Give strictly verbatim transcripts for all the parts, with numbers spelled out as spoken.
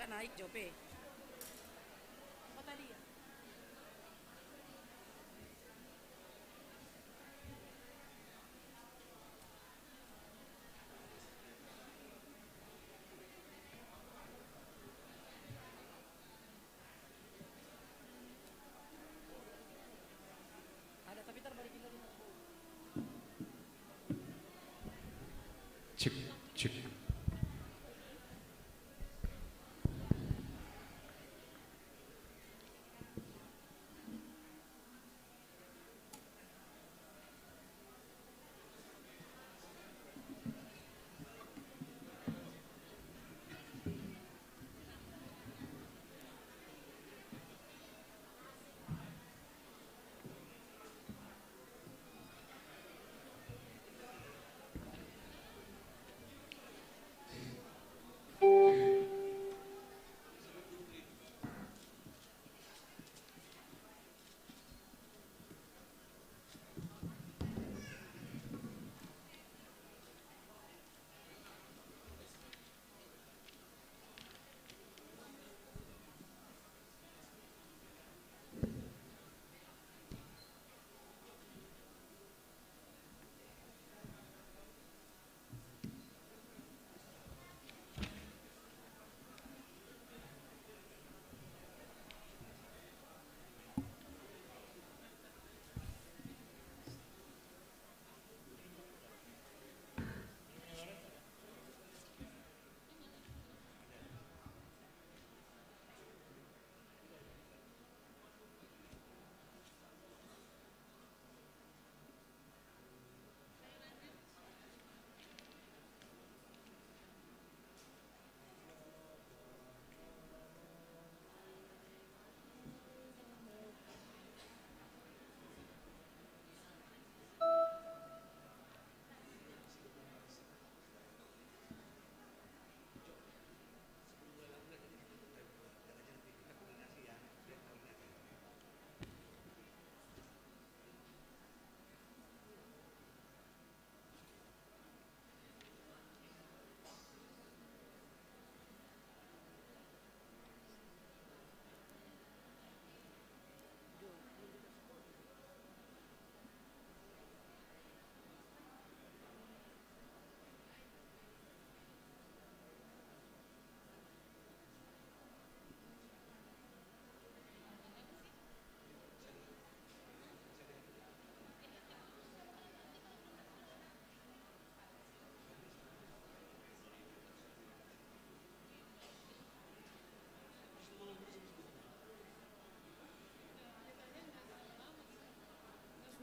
Naik jope. Apa tadi ya? Ada, tapi ntar balikin lagi. Cek, cek.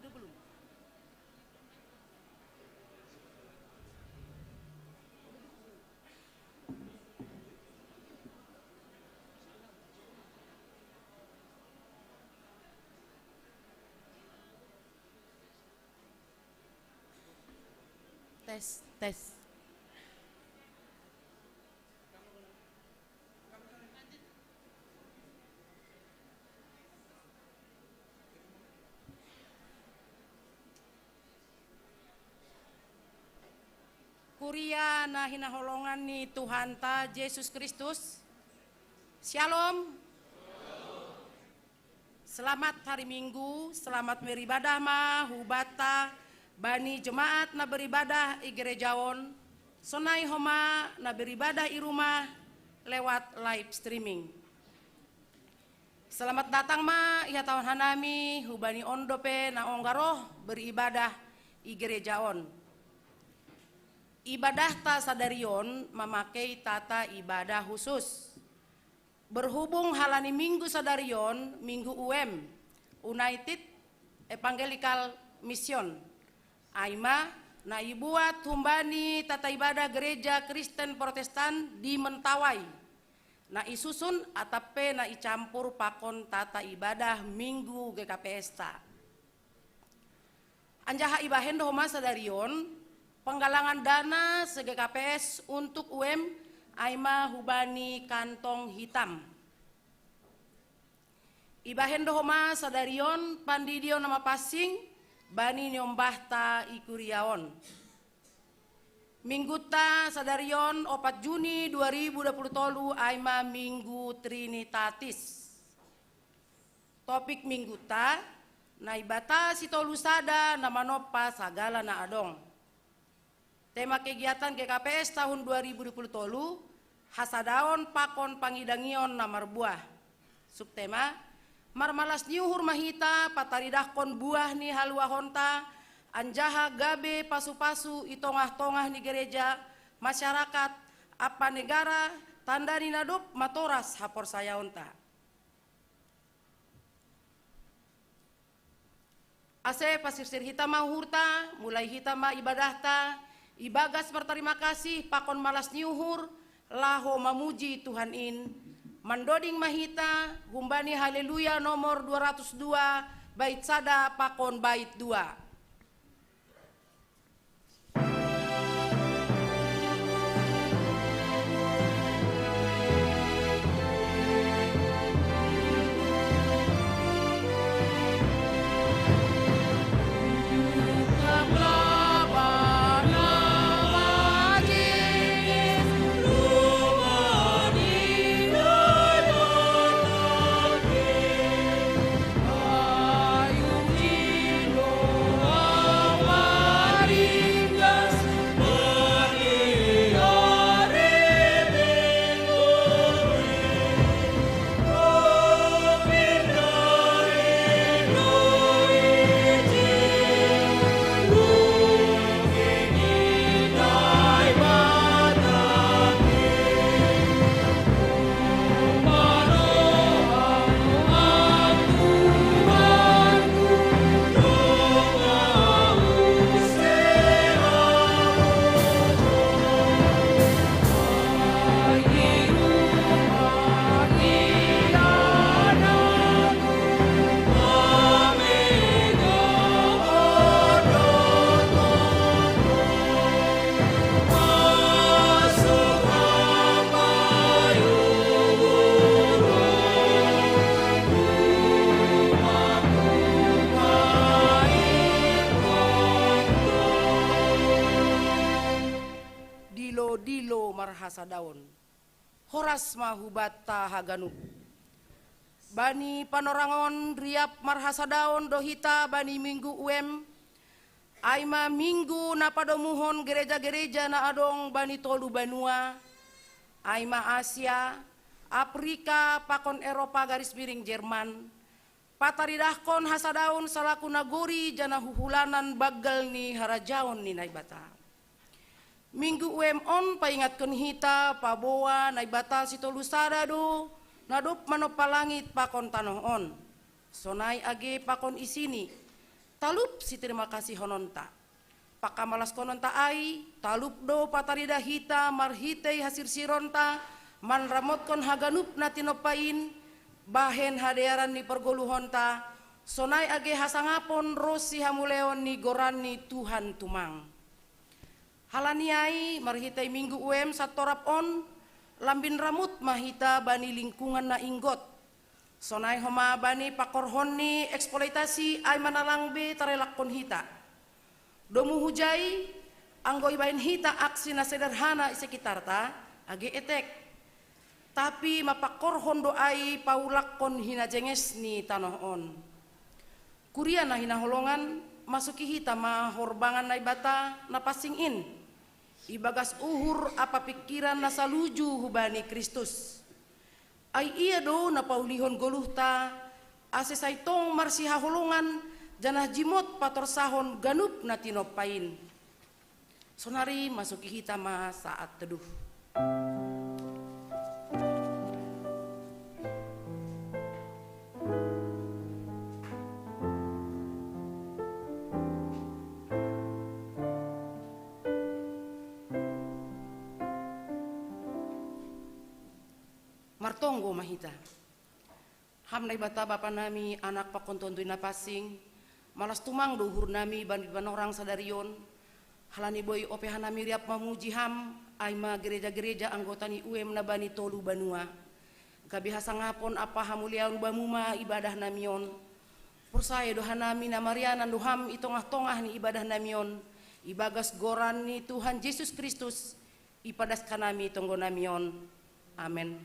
Sudah belum? Tes, tes. Kuria na hinaholongan ni Tuhanta Jesus Kristus. Shalom. Selamat hari Minggu, selamat beribadah ma hubata bani jemaat na beribadah i gereja on, sonai homa na beribadah i rumah lewat live streaming. Selamat datang ma ihatahon hanami hubani on dope na ongga roh beribadah i gereja on. Ibadahta sadari on mamakei tata ibadah husus. Berhubung halani minggu sadari on minggu U M, United Evangelical Mission, ai ma na ibuat humbani tata ibadah gereja Kristen Protestan di Mentawai, na isusun atap pe na icampur pakon tata ibadah minggu G K P S-ta. Anjaha ibahen do homa sadari on penggalangan dana se-G K P S untuk U M, ai ma hubani kantong hitam. Ibahen do homa sadari on pandidion na mapansing bani niombahta i kuria on. Mingguta sadarion opat Juni dua ribu dua puluh tolu ai ma Minggu Trinitatis. Topik mingguta, Naibata sitolu sada na manompa sagala na adong. Tema kegiatan G K P S tahun dua ribu dua puluh tolu, hasadaon pakon pangidangion na marbuah. Subtema, marmalas ni uhur ma hita pataridahkon buah ni haluahonta, anjaha gabe pasu-pasu i tongah-tongah ni gereja, masyarakat, ampa negara, tanda ni na dob matoras haporsayaonta. Ase pasirsir hita ma uhurta, mulai hita ma ibadahta, ibagas martarima kasih pakon malas ni uhur, laho mamuji Tuhan in, mandoding ma hita, humbani Haleluya nomor dua ratus dua, bait sada pakon bait dua. Dilo-dilo marhasadaon. Horas ma hubanta haganup. Bani panorangon riap marhasadaon do hita bani Minggu Uem, ai ma minggu na padomuhon gereja-gereja na adong bani tolu banua, ai ma Asia, Afrika pakon Eropa garis miring Jerman, pataridahkon hasadaon salaku nagori janah huhulanan banggal ni harajaon ni Naibata. Minggu Uem on paingatkon hita paboa Naibata sitolu sada do, na dob manompa langit pakon tanoh on. Sonai age pakon isini, talup siterimakasihononta. Pangkamalaskononta ai, talup do pataridah hita marhitei hasirsironta, manramotkon haganup na tinompa in, bahen hadearan ni pargoluhonta, sonai age hasangapon ronsi hamuleon ni goran ni Tuhan tumang. Halani ai, marhitei Minggu Uem santorap on, lambin ramut ma hita bani lingkungan na inggot. Sonai homa bani pangkorhon ni eksploitasi ai manalang be tarelakkon hita. Domu hujai, anggo ibahen hita aksi na sederhana i sekitarta, age etek. Tapi mapangkorhon do ai paulakkon hinajenges ni tanoh on. Kuria na hinaholongan, masuki hita ma horbangan Naibata na pansing in. Ibagas uhur ampa pingkiran na saluju hubani Kristus. Ai Ia do na paulihon goluhta, ase sai tong marsihaholongan, janah jimot patorsahon ganup na tinompa in. Sonari masuki hita ma saat teduh. Martonggo ma hita. Ham Naibata Bapa nami, Anak pakon Tonduy Napansing, malas tumang do uhur nami bani panorang sadari on, halani boi ope hanami riap mamuji Ham, ai ma gereja-gereja anggota ni Uem na bani tolu banua. Gabe hasangapon ampa hamuliaon Bamu ma ibadah nami on. Porsaya do hanami na marianan do Ham i tongah-tongah ni ibadah nami on, Ibagas goran ni Tuhan Jesus Kristus, ipadas hanami tonggo nami on. Amen.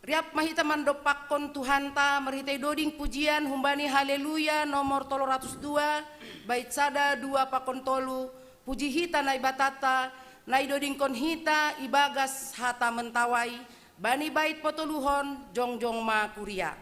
Riap ma hita mandompakkon Tuhanta marhitei doding pujian humbani Haleluya nomor tolu ratus dua, bait sada, dua pakon tolu. Puji hita Naibatanta, na idodingkon hita ibagas hata mentawai, bani bait potoluhon, jongjong ma kuria.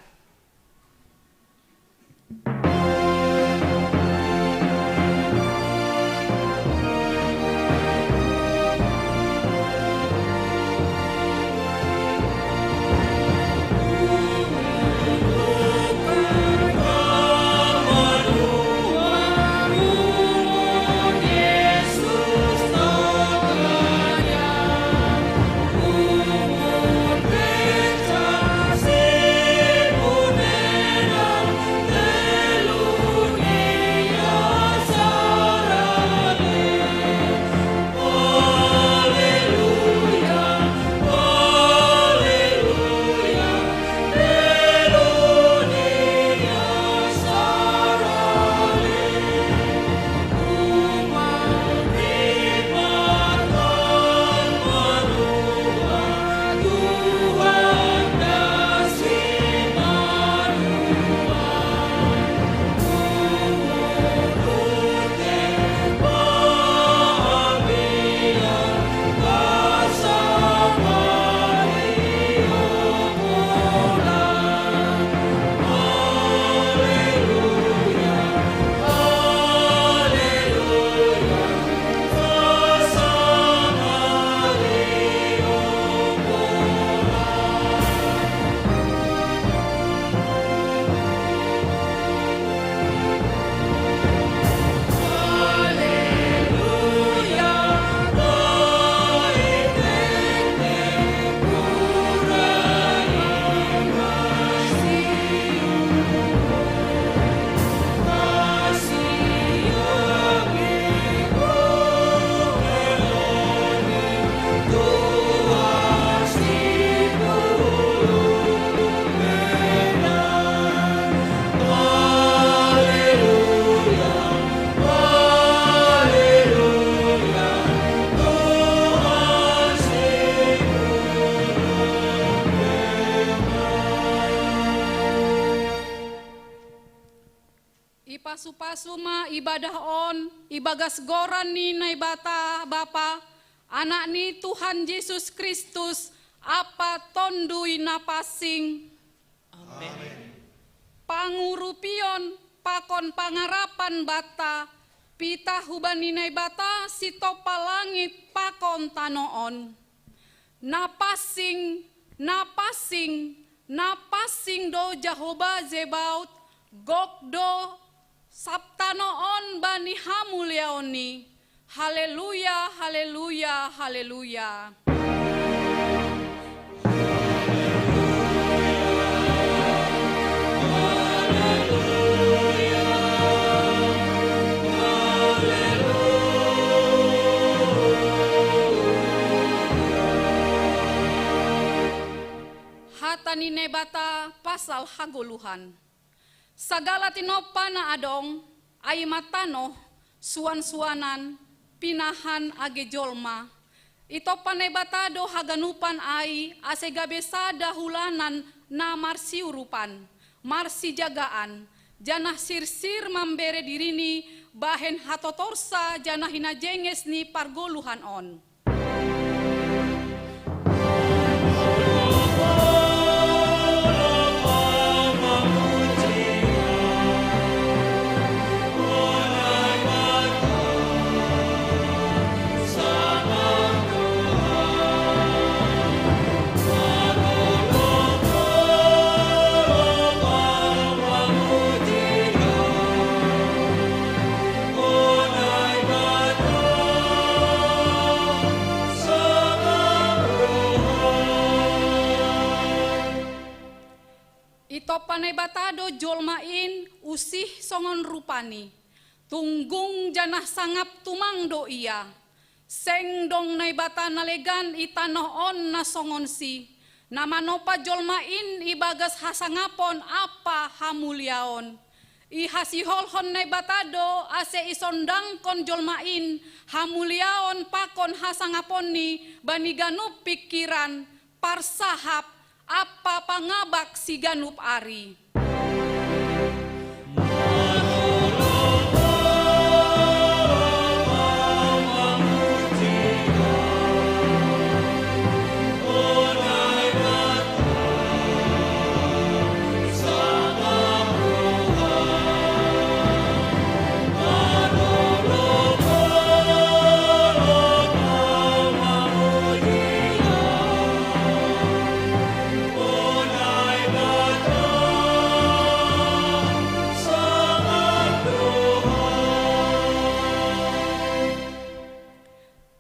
Ipasu-pasu ma ibadah on ibagas goran ni Naibata Bapa, Anak ni Tuhan Jesus Kristus, ampa Tonduy Napansing. Amen. Pangurupion pakon pangarapan banta, pitah humbani Naibata sitompa langit pakon tano on. Napansing, napansing, napansing do Jahowa Zebaot, gok do sab tano on bani hamuliaonni. Haleluya, haleluya, haleluya. Hata ni Naibata pasal hagoluhan. Sagala tinompa na adong, ai ma tanoh, suan-suanan, pinahan age jolma, itompa Naibata do haganupan ai, ase gabe sada hulanan na marsiurupan, marsijagaan, janah sirsir mambere diriNi bahen hatotorsa janah hinajenges ni pargoluhan on. Itompa Naibata do jolma in usih songon rupani. Tunggung janah sangap tumang do ia. Seng dong Naibata na legan i tanoh on na songonsi, na manompa jolma in ibagas hasangapon ampa hamuliaon. Ihasiholhon Naibata do ase isondangkon jolma in hamuliaon pakon hasangaponni bani ganup pingkiran, parsahap, ampa pangabak siganup ari.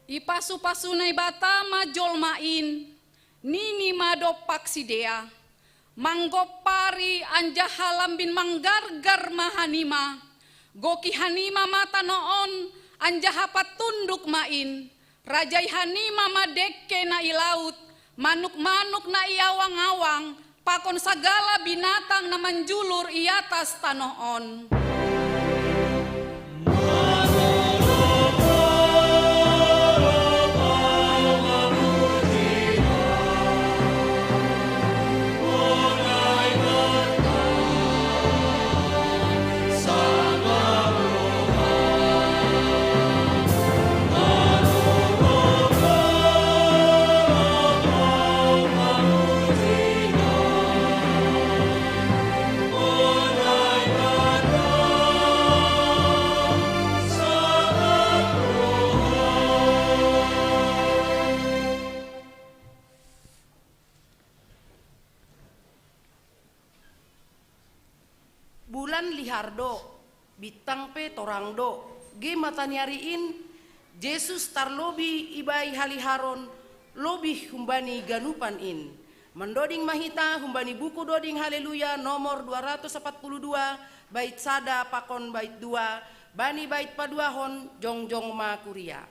Ipasu-pasu Naibata ma jolma in, nini ma dompak sidea: Manggompari anjaha lambin manggargar ma hanima, goki hanima ma tano on, anjaha patunduk ma in, rajai hanima ma dengke na i laut, manuk-manuk na i awang-awang, pakon sagala binatang na manjulur i atas tanoh on. Bulan lihar do, bintang pe torang do, ge mataniari in, Jesus tarlobei ibahen haliharon lobih humbani ganupan in. Mandoding ma hita humbani buku Doding Haleluya nomor dua ratus empat puluh dua, bait sada pakon bait dua, bani bait paduahon jongjong ma kuria.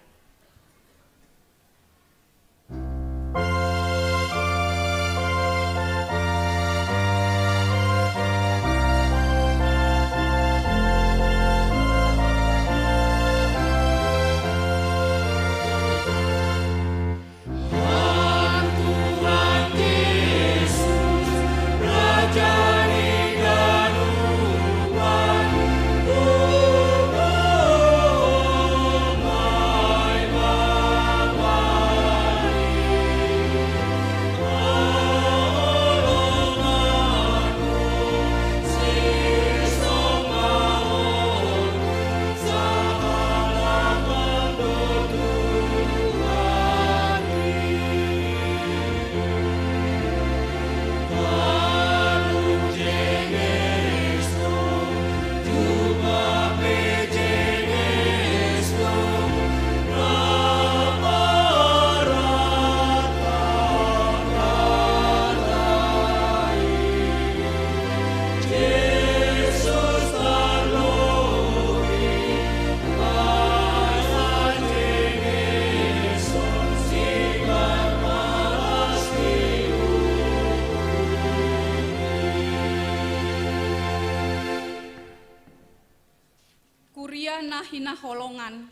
Kuria na hinaholongan,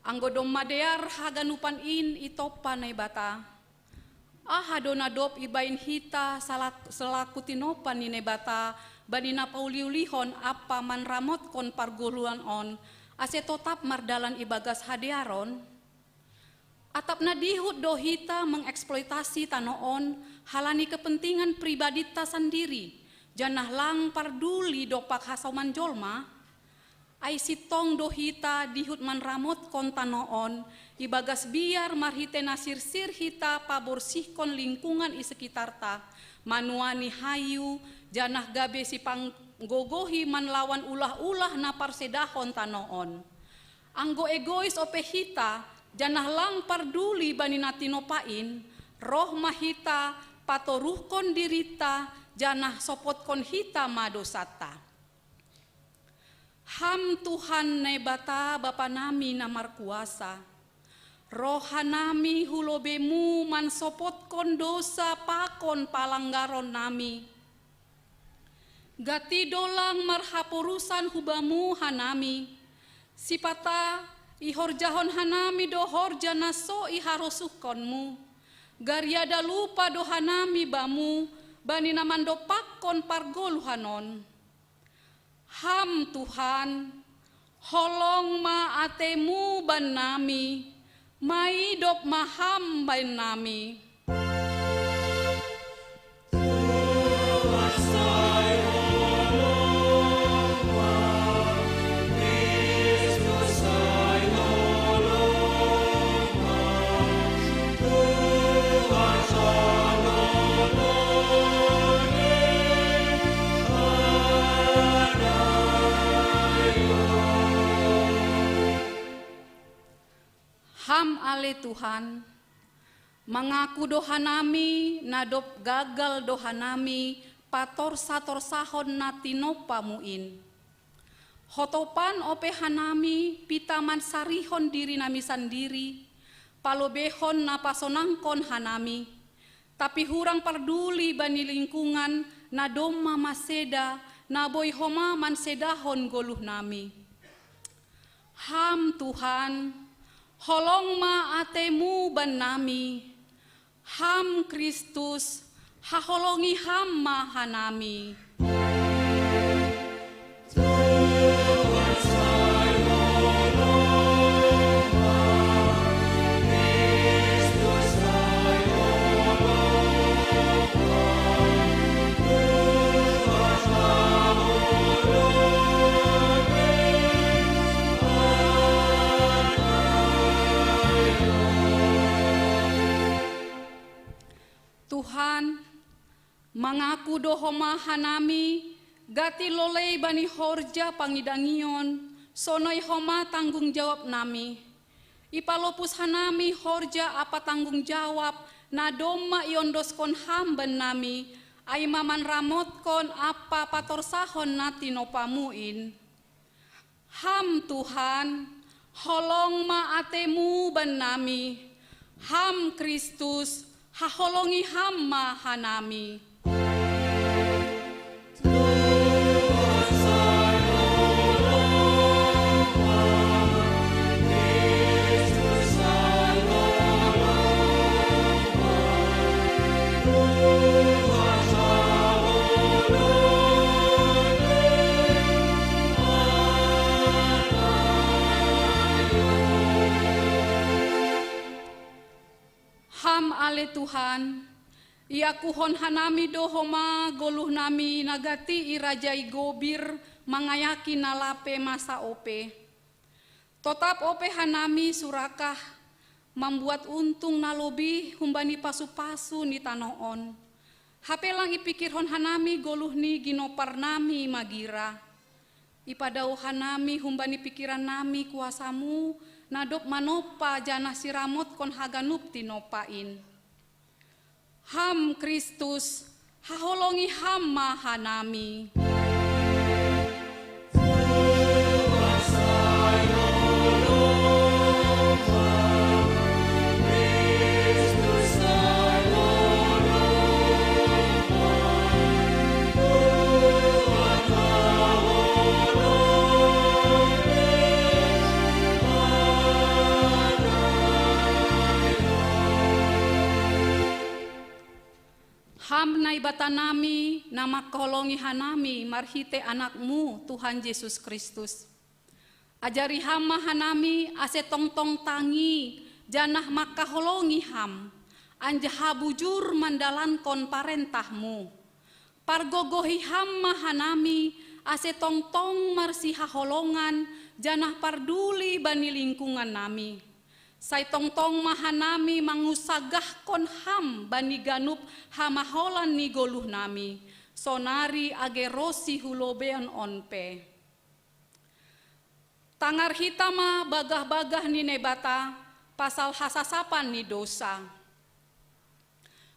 anggo domma dear haganupan in itompa Naibata, aha do na dob ibahen hita salak-, selaku tinompa ni Naibata bani na pauliulihon ampa manramotkon pargoluhan on, ase totap mardalan ibagas hadearon? Atap na dihut do hita mengeksploitasi tano on halani kepentingan pribadinta sandiri, janah lang parduli dompak hasoman jolma? Ai sintong do hita dihut manramotkon tano on ibagas biar marhitei na sirsir hita paborsihkon lingkungan i sekitarta, manuani hayu, janah gabe sipanggogohi manlawan ulah-ulah na parsedahon tano on. Anggo egois ope hita, janah lang parduli bani na tinompa in, roh ma hita patoruhkon dirinta, janah sopotkon hita ma dousanta. Ham Tuhan Naibata, Bapa nami na markuasa, roh hanami hu lobei-Mu mansopotkon dousa pakon palanggaron nami. Gati dolang marhaporusan hu Bamu hanami, sipata ihorjahon hanami do horja na so iharosuhkonMu. Gariada lupa do hanami Bamu bani na mandompakkon pargoluhan on. Ham Tuhan, holong ma ateMu bannami, maidop ma Ham bannami. Ham ale Tuhan, mangaku do hanami, na dob gagal do hanami patorsa-torsahon na tinompa-Mu in. Hotopan ope hanami pita mansarihon diri nami sandiri, palobehon na pasonangkon hanami, tapi hurang parduli bani lingkungan na domma maseda, na boi homa mansedahon goluh nami. Ham Tuhan, holong ma ateMu bannami. Ham Kristus, haholongi Ham ma hanami. Tuhan, mangaku do homa hanami, gati lolei bani horja pangidangion, sonai homa tanggung jawab nami. Ipalopus hanami horja ampa tanggung jawab na domma iondoskon Ham bannami, ai ma manramotkon ampa patorsahon na tinompa-Mu in. Ham Tuhan, holong ma ateMu bannami. Ham Kristus, haholongi Ham ma hanami. Ham ale Tuhan, iakuhon hanami do homa goluh nami na gati irajai gobir mangayaki na lape masa ope. Totap ope hanami surakah mambuat untung na lobih humbani pasu-pasu ni tanoh on. Hape lang ipikirhon hanami goluh ni ginompar nami magira. Ipadao hanami humbani pikiran nami kuasa-Mu, na dob manompa janah siramotkon haganup tinompa in. Ham Kristus, haholongi Ham ma hanami. Ham Naibata nami, na mangkaholongi hanami marhitei Anak-Mu, Tuhan Jesus Kristus. Ajari Ham ma hanami, ase tongtong tangi, janah mangkaholongi Ham, anjaha bujur mandalankon parentah-Mu. Pargogohi Ham ma hanami, ase tongtong marsihaholongan, janah parduli bani lingkungan nami. Sai tongtong ma hanami mangunsagahkon Ham bani ganup hamaholan ni goluh nami, sonari age ro sihulobeion on pe. Tangar hita ma bagah-bagah ni Naibata pasal hasasapan ni dousa.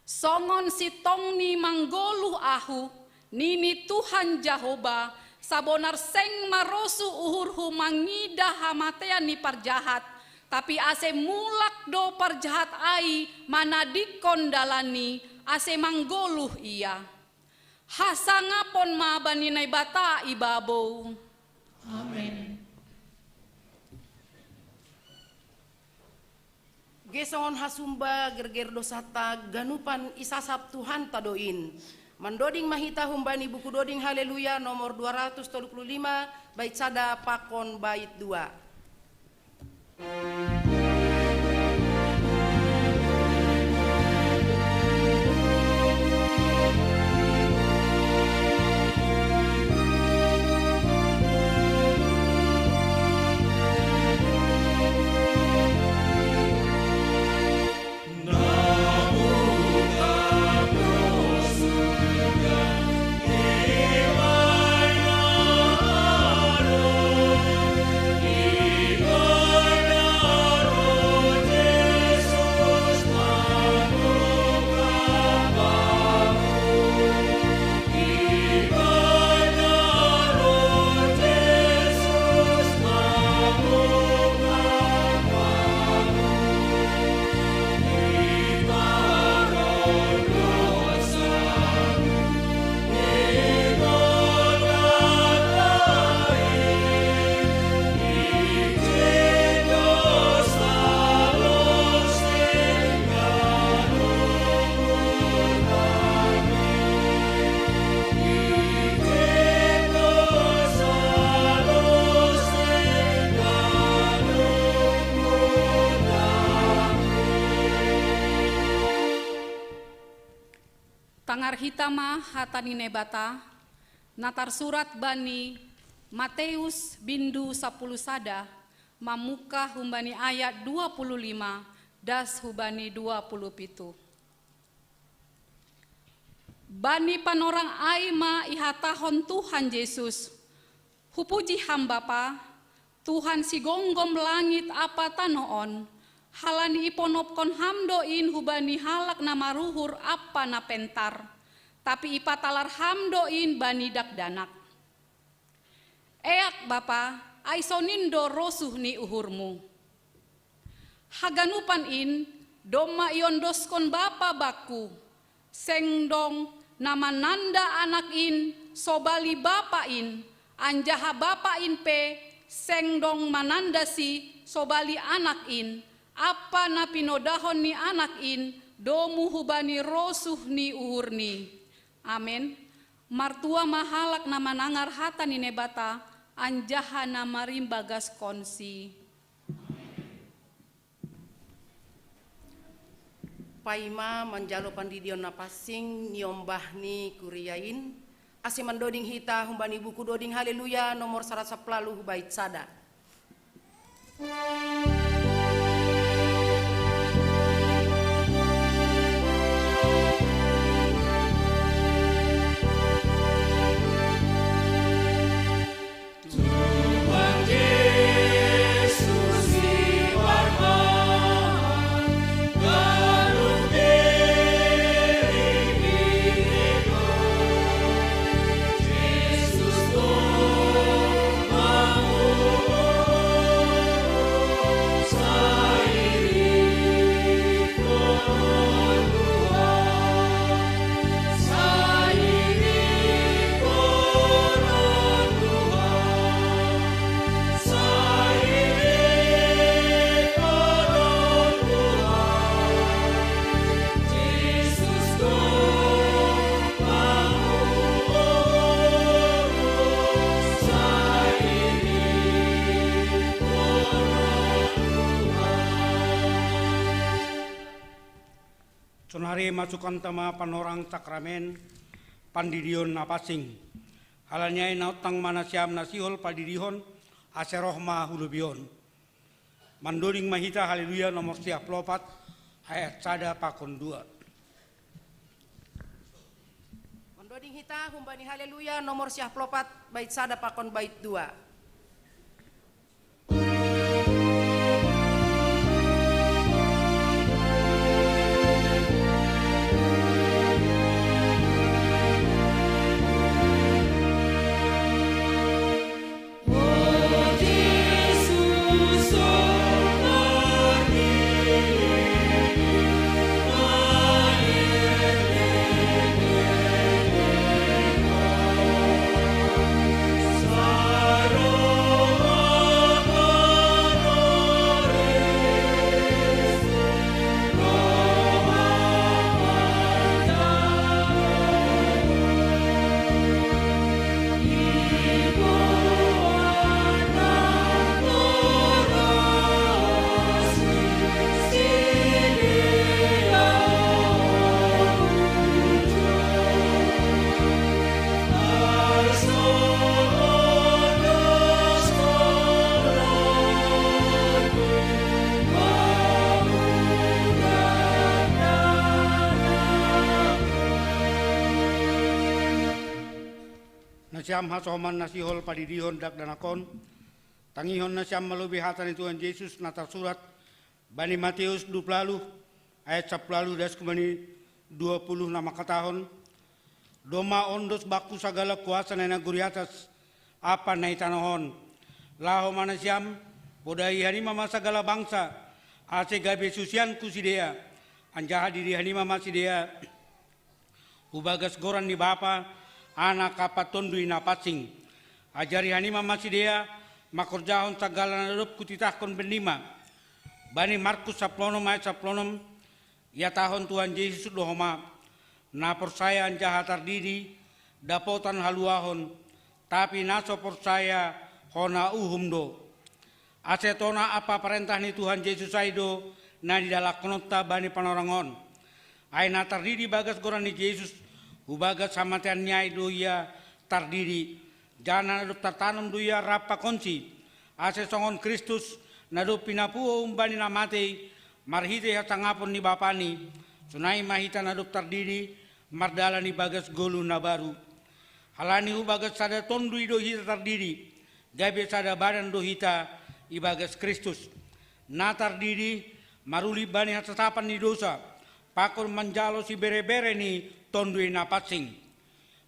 Songon sintongni manggoluh ahu, nini Tuhan Jahowa, sabonar seng marosuh uhurhu mangidah hamatean ni parjahat, tapi ase mulak do parjahat ai manadingkon dalanni, ase manggoluh ia. Hasangapon ma bani Naibata i babou. Amen. Gesongon hasumba gerger dosanta ganupan isasap Tuhanta do in. Mandoding ma hita humbani buku doding Haleluya nomor dua ratus tolu puluh lima, bait sada pakon bait dua. Tangar hita ma hata ni Naibata, na tarsurat bani Mateus bindu sapuluh sada, mamungka humbani ayat dua puluh lima das hubani dua puluh pitu. Bani panorang ai ma ihatahon Tuhan Jesus, Hupuji Ham Bapa, Tuhan sigomgom langit ampa tanoh on, halani iponopkon Ham do in hubani halak na maruhur ampa na pentar, tapi ipatalar Ham do in bani dakdanak. Eak Bapa, ai sonin do rosuh ni uhur-Mu. Haganupan in domma iondoskon Bapa bangku, seng dong na mananda Anak in sobali Bapa in, anjaha Bapa in pe seng dong manandasi sobali Anak in, ampa na pinodahon ni Anak in domu hubani rosuh ni uhurni. Amen. Martua ma halak na manangar hata ni Naibata, anjaha na marimbagaskonsi. Paima manjalo pandidion na pansing niombah ni kuria in, ase mandoding hita humbani buku doding Haleluya nomor saratus sampulu bait sada. Sonari masukanta ma panorang sakramen pandidion na pansing. Halani ai naontang ma nasiam na sihol padidihon, ase roh ma hu lobei on. Mandoding ma hita Haleluya nomor siah plopat, ayat sada pakon dua. Mandoding hita humbani Haleluya nomor siah plopat, bait sada pakon bait dua. Nasiam hasoman na sihol padidihon dakdanak on, tangihon nasiam malobi hata ni Tuhan Jesus na tarsurat bani Mateus dua puluh ayat sapuluh das hubani dua puluh na mangkatahon: Domma ondos bakku sagala kuasa na i nagori atas ampa na i tanoh on. Laho ma nasiam, podahi hanima ma sagala bangsa, ase gabe susianku sidea, anjaha diri hanima ma sidea hubagas goran ni Bapa, Anak ampa Tonduy Na Pansing. Ajari hanima ma sidea mangkorjahon sagala na dob kutitahkon bennima. Bani Markus saplonom ayat saplonom, ihatahon Tuhan Jesus do homa: Na porsaya anjaha tardidi, dapotan haluahon, tapi na so porsaya hona uhum do. Ase tona ampa parentah ni Tuhan Jesus ai do na nidalahkononta bani panorang on. Ai na tardidi bagas goran ni Jesus, hubagas hamateanni ai do ia tardidi, janah na dob tartanom do ia rap pakonsi, ase songon Kristus, na dob pinapuho humbani na matei, marhitei hasangapon ni Bapani, sonai ma hita na dob tardidi, mardalan ibagas goluh na baru. Halani hubagas sada tonduy do hita tardidi, gabe sada badan do hita ibagas Kristus. Na tardidi, maruli bani hasasapan ni dosa, pakon manjalo siberebere ni Tonduy Na Pansing.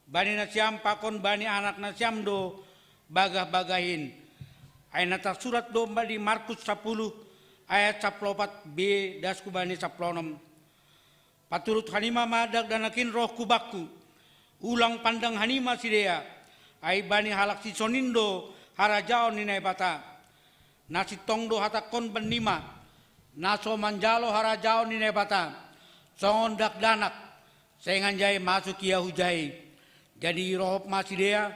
Bani nasiam pakon bani anak nasiam do bagah-bagah in. Ai na tarsurat do bani Markus sapuluh ayat sapuluh opat b das hubani sapuluh onom: Paturut hanima ma dakdanak in roh hu bakku. Ulang pandang hanima sidea, ai bani halak sison in do harajaon ni Naibata. Na sintong do hatangkon bannima, na so manjalo harajaon ni Naibata, songon dakdanak, seng anjai masuk ia hujai. Jadi rohop ma sidea,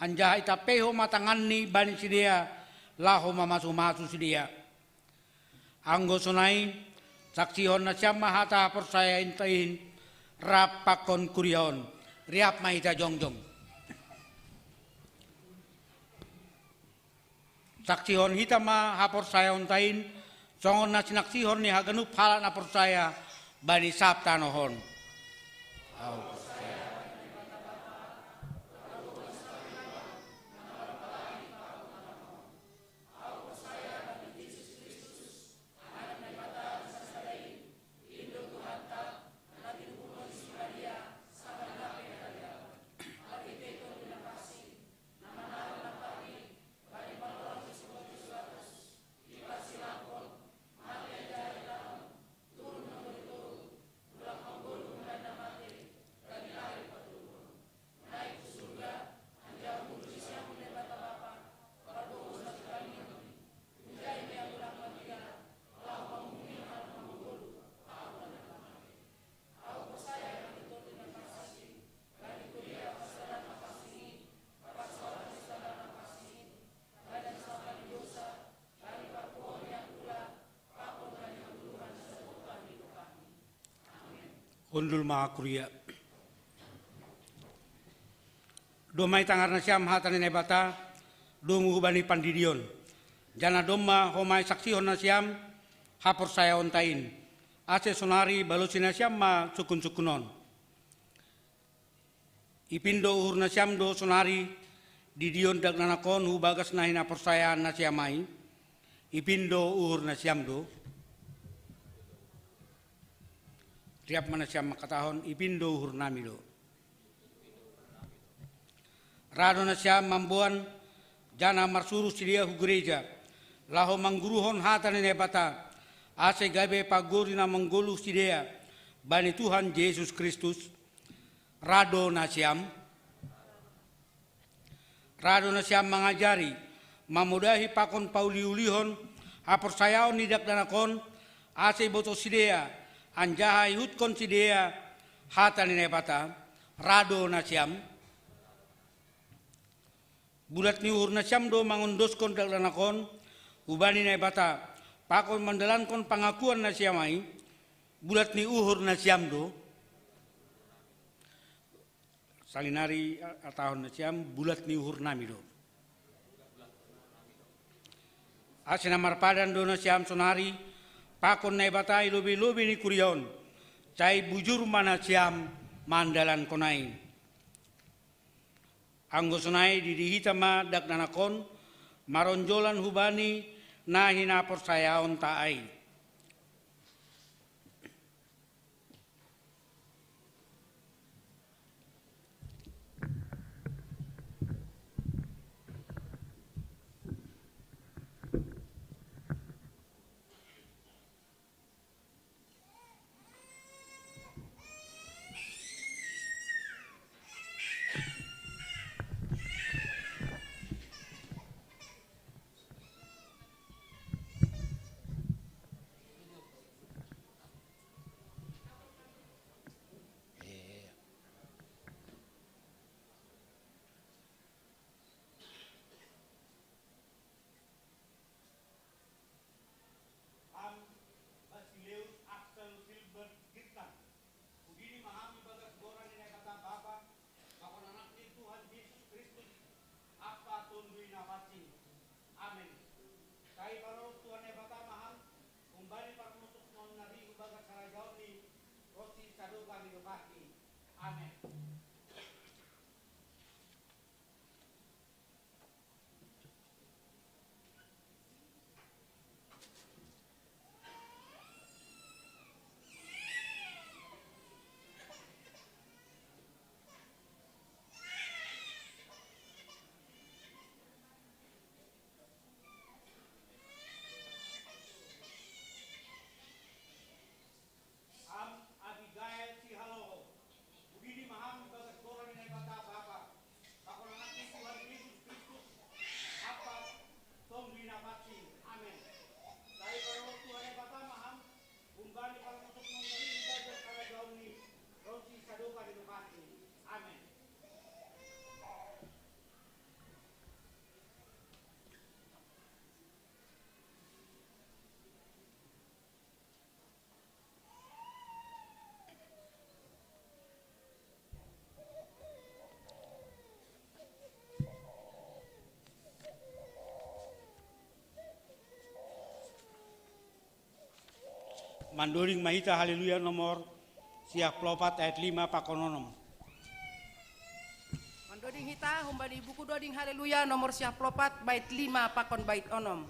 anjaha itampeihon ma tanganni bani sidea, laho mamasu-masu sidea. Anggo sonai, saksihon nasiam ma hata haporsayaonta in, rap pakon kuria on. Riap ma hita jongjong. Saksihon hita ma haporsayaonta in, songon na sinaksihon ni haganup halak na porsaya bani sab tanoh on. Hundul ma kuria. Domma itangar nasiam hata ni Naibata, domu hubani pandidion. Janah domma homa isaksihon nasiam haporsayaonta in. Ase sonari balosi nasiam ma sungkun-sungkun on. Ipindo uhur nasiam do sonari didion dakdanak on hubagas na hinaporsayaan nasiam ai. Ipindo uhur nasiam do. Riap ma nasiam mangkatahon, ipindo uhur nami do. Ra do nasiam mamboan, janah marsuruh sidea hu gereja, laho mangguruhon hata ni Naibata, ase gabe pagori na manggoluh sidea bani Tuhan Jesus Kristus. Ra do nasiam. Ra do nasiam mangajari, mamodahi pakon pauliulihon haporsayaon ni dakdanak on, ase ibotoh sidea, anjaha ihutkon sidea hata ni Naibata. Ra do nasiam. Bulat ni uhur nasiam do mangondoskon dakdanak on hubani Naibata, pakon mandalankon pangakuan nasiam ai. Bulat ni uhur nasiam do. Salinari hatahon nasiam, bulat ni uhur nami do. Ase na marpadan do nasiam sonari pakon Naibata i lobei-lobei ni kuria on, sai bujur ma nasiam mandalankon ai. Anggo sonai didi hita ma dakdanak on, maronjolan hubani na hinaporsayaonta ai. Ham Basileus Axel Silbert Girkan, hudini ma ham ibagas gora ni Naibata Bapa, pakon Anakni Tuhan Jesus Kristus, ampa Tonduy Napansing. Amen. Sai parorot Tuhan Naibata ma ham, humbani parmusuk nari hubagas harajaonNi, ronsi sadokah ni dokahni. Amen. Ham Abigail sihaloho, hudini ma ham ibagas gora ni Naibata Bapa, pakon Anakni Tuhan Jesus Kristus, ampa Tonduy Napansing. Amen. Sai parorot Tuhan Naibata ma ham, humbani parmusuk nari hubagas harajaonNi, ronsi sadokah ni dokahni. Amen. Mandoding ma hita Haleluya nomor siah plopat ayat lima pakon onom. Mandoding hita humbani buku Doding Haleluya nomor siah plopat bait lima pakon bait onom.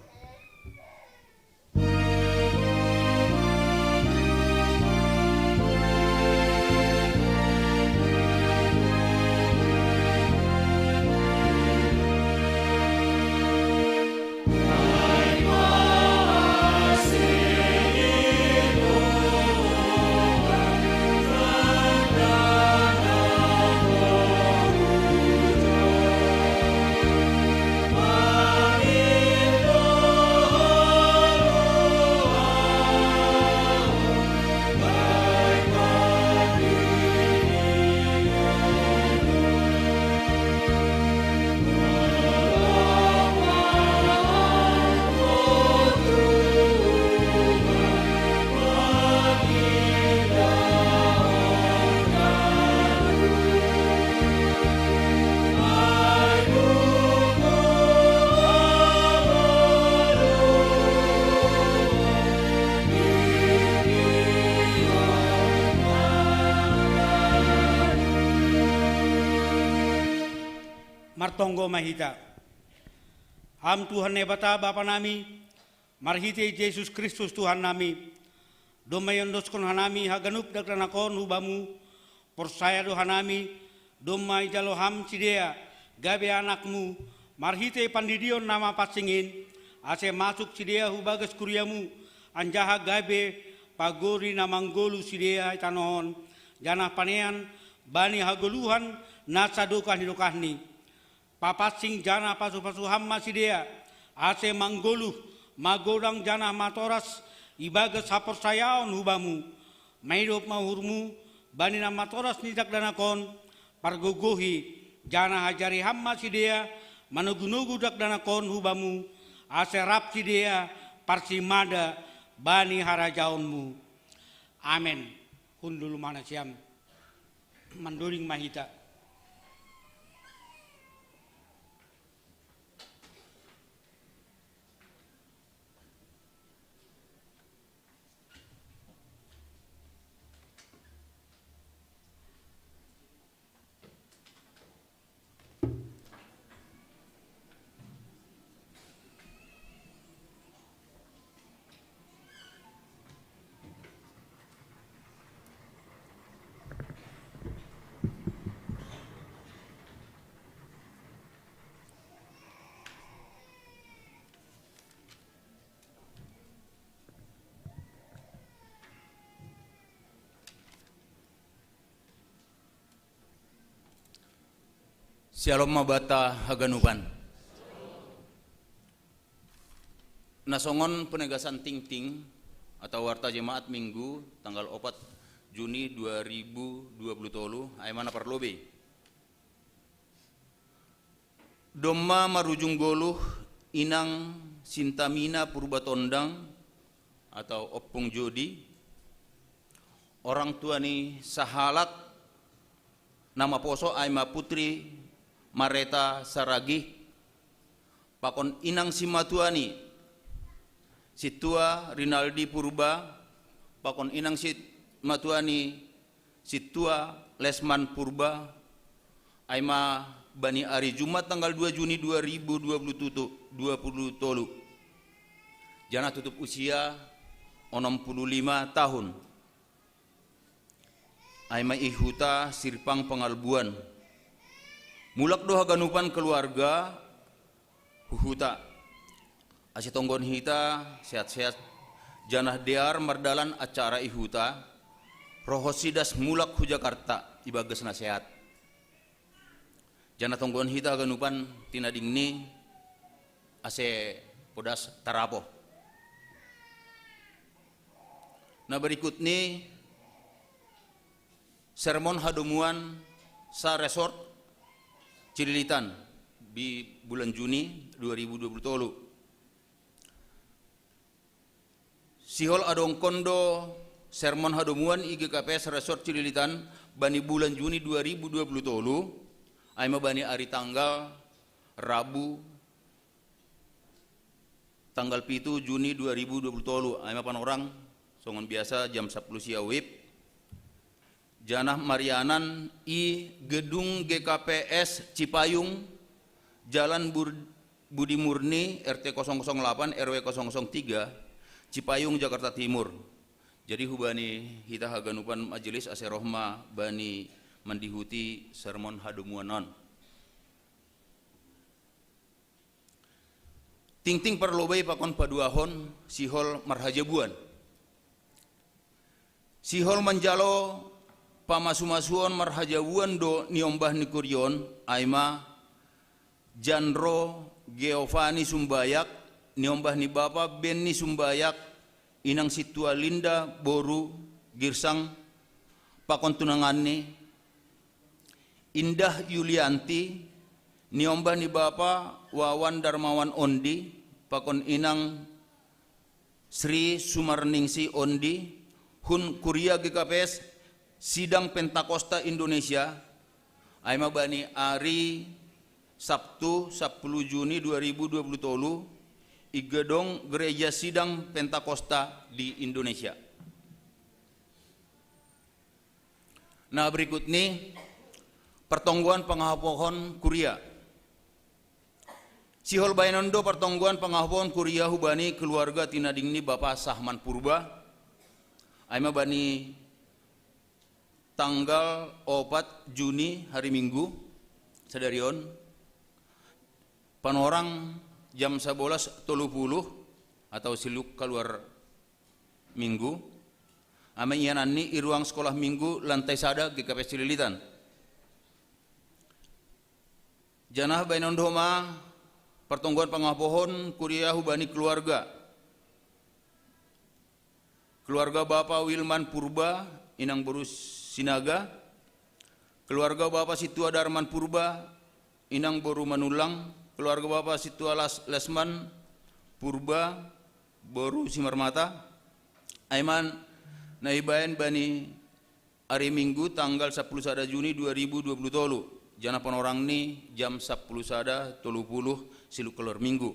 Martonggo ma hita. Ham Tuhan Naibata Bapa nami, marhitei Jesus Kristus Tuhan nami, domma iondoskon hanami haganup dakdanak on hu Bamu, porsaya do hanami, domma ijalo Ham sidea gabe anakMu, marhitei pandidion na mapansing in, ase masuk sidea hu bagas kuriaMu, anjaha gabe pagori na manggoluh sidea i tanoh on, janah panean bani hagoluhan na sadokah ni dokahni. Papansing janah pasupasu Ham ma sidea, ase manggoluh, magodang janah matoras ibagas haporsayaon hu Bamu. Maidop ma uhurMu bani na matoras ni dakdanak on, pargogohi, janah ajari Ham ma sidea manogunogu dakdanak on hu Bamu, ase rap sidea parsimada bani harajaonMu. Amen. Hundul ma nasiam. Mandoding ma hita. Syalom mabata haganupan. Nasongon penegasan tingting atau warta jemaat Minggu tanggal opat Juni dua ribu dua puluh tolu, ai ma na parlobei. Domma marujung goluh inang Sintamina Purba Tondang atau Ompung Jodi, orang tua ni sahalak na maposo ai ma Putri Mareta Saragih, pakon inang simatuani Sintua Rinaldi Purba, pakon inang simatuani Sintua Lesman Purba, ai ma bani ari Jumat tanggal dua Juni dua ribu dua puluh tutu, dua puluh tolu. Janah tutup usia onom puluh lima tahun. Ai ma i huta Sirpang Pangalbuan. Mulak do haganupan keluarga hu huta. Ase tonggon hita sehat-sehat, janah dear mardalan acara i huta, rohonsi das mulak hu Jakarta ibagas na sehat. Janah tonggon hita haganupan tinadingni ase podas tarapoh. Na berikutni sermon hadomuan sa-resort Cililitan di bulan Juni dua ribu dua puluh tolu. Sihol adongkon do sermon hadomuan i G K P S Resort Cililitan bani bulan Juni dua ribu dua puluh tolu, ai ma bani ari tanggal Rabu tanggal pitu Juni dua ribu dua puluh tolu, ai ma panorang songon biasa jam sapuluh sia wib. Janah marianan i gedung G K P S Cipayung, Jalan Bur- Budi Murni, R T kosong kosong delapan, R W kosong kosong tiga, Cipayung, Jakarta Timur. Jadi hubani hita haganupan majelis ase roh ma bani mandihuti sermon hadomuan on. Tingting parlobei pakon paduahon sihol marhajabuan. Sihol manjalo pamasumasuon marhajabuan do niombah ni kuria on, ai ma Janro Geovani Sumbayak, niombah ni bapa Benny Sumbayak, inang Sintua Linda boru Girsang, pakon tunanganni, Indah Yulianti, niombah ni bapa Wawan Darmawan Ondi, pakon inang Sri Sumarningsi Ondi, hun kuria G K P S Sidang Pentakosta Indonesia, ai ma bani ari Sabtu sapuluh Juni dua ribu dua puluh tolu, i gedong Gereja Sidang Pentakosta di Indonesia. Na berikutni, partonggoan pangahopohon kuria. Sihol baenon do partonggoan pangahopohon kuria hubani keluarga tinading ni Bapa Sahman Purba, ai ma bani tanggal opat Juni, hari Minggu, sadari on, panorang jam sabolas tolu puluh atau siluk kaluar Minggu, ai ma iananni i ruang sekolah Minggu lantai sada G K P S Cililitan. Janah baenon do homa partonggoan pangahopohon kuria hubani keluarga. Keluarga Bapa Wilman Purba, inang boru Sinaga. Keluarga Bapa Sintua Darman Purba, inang boru Manullang. Keluarga Bapa Sintua Las-, Lesman Purba, boru Simarmata. Ai ma na ibaen bani ari Minggu tanggal sapuluh sada Juni dua ribu dua puluh tolu, janah panorangni jam sapuluh sada tolu puluh siluk kaluar Minggu.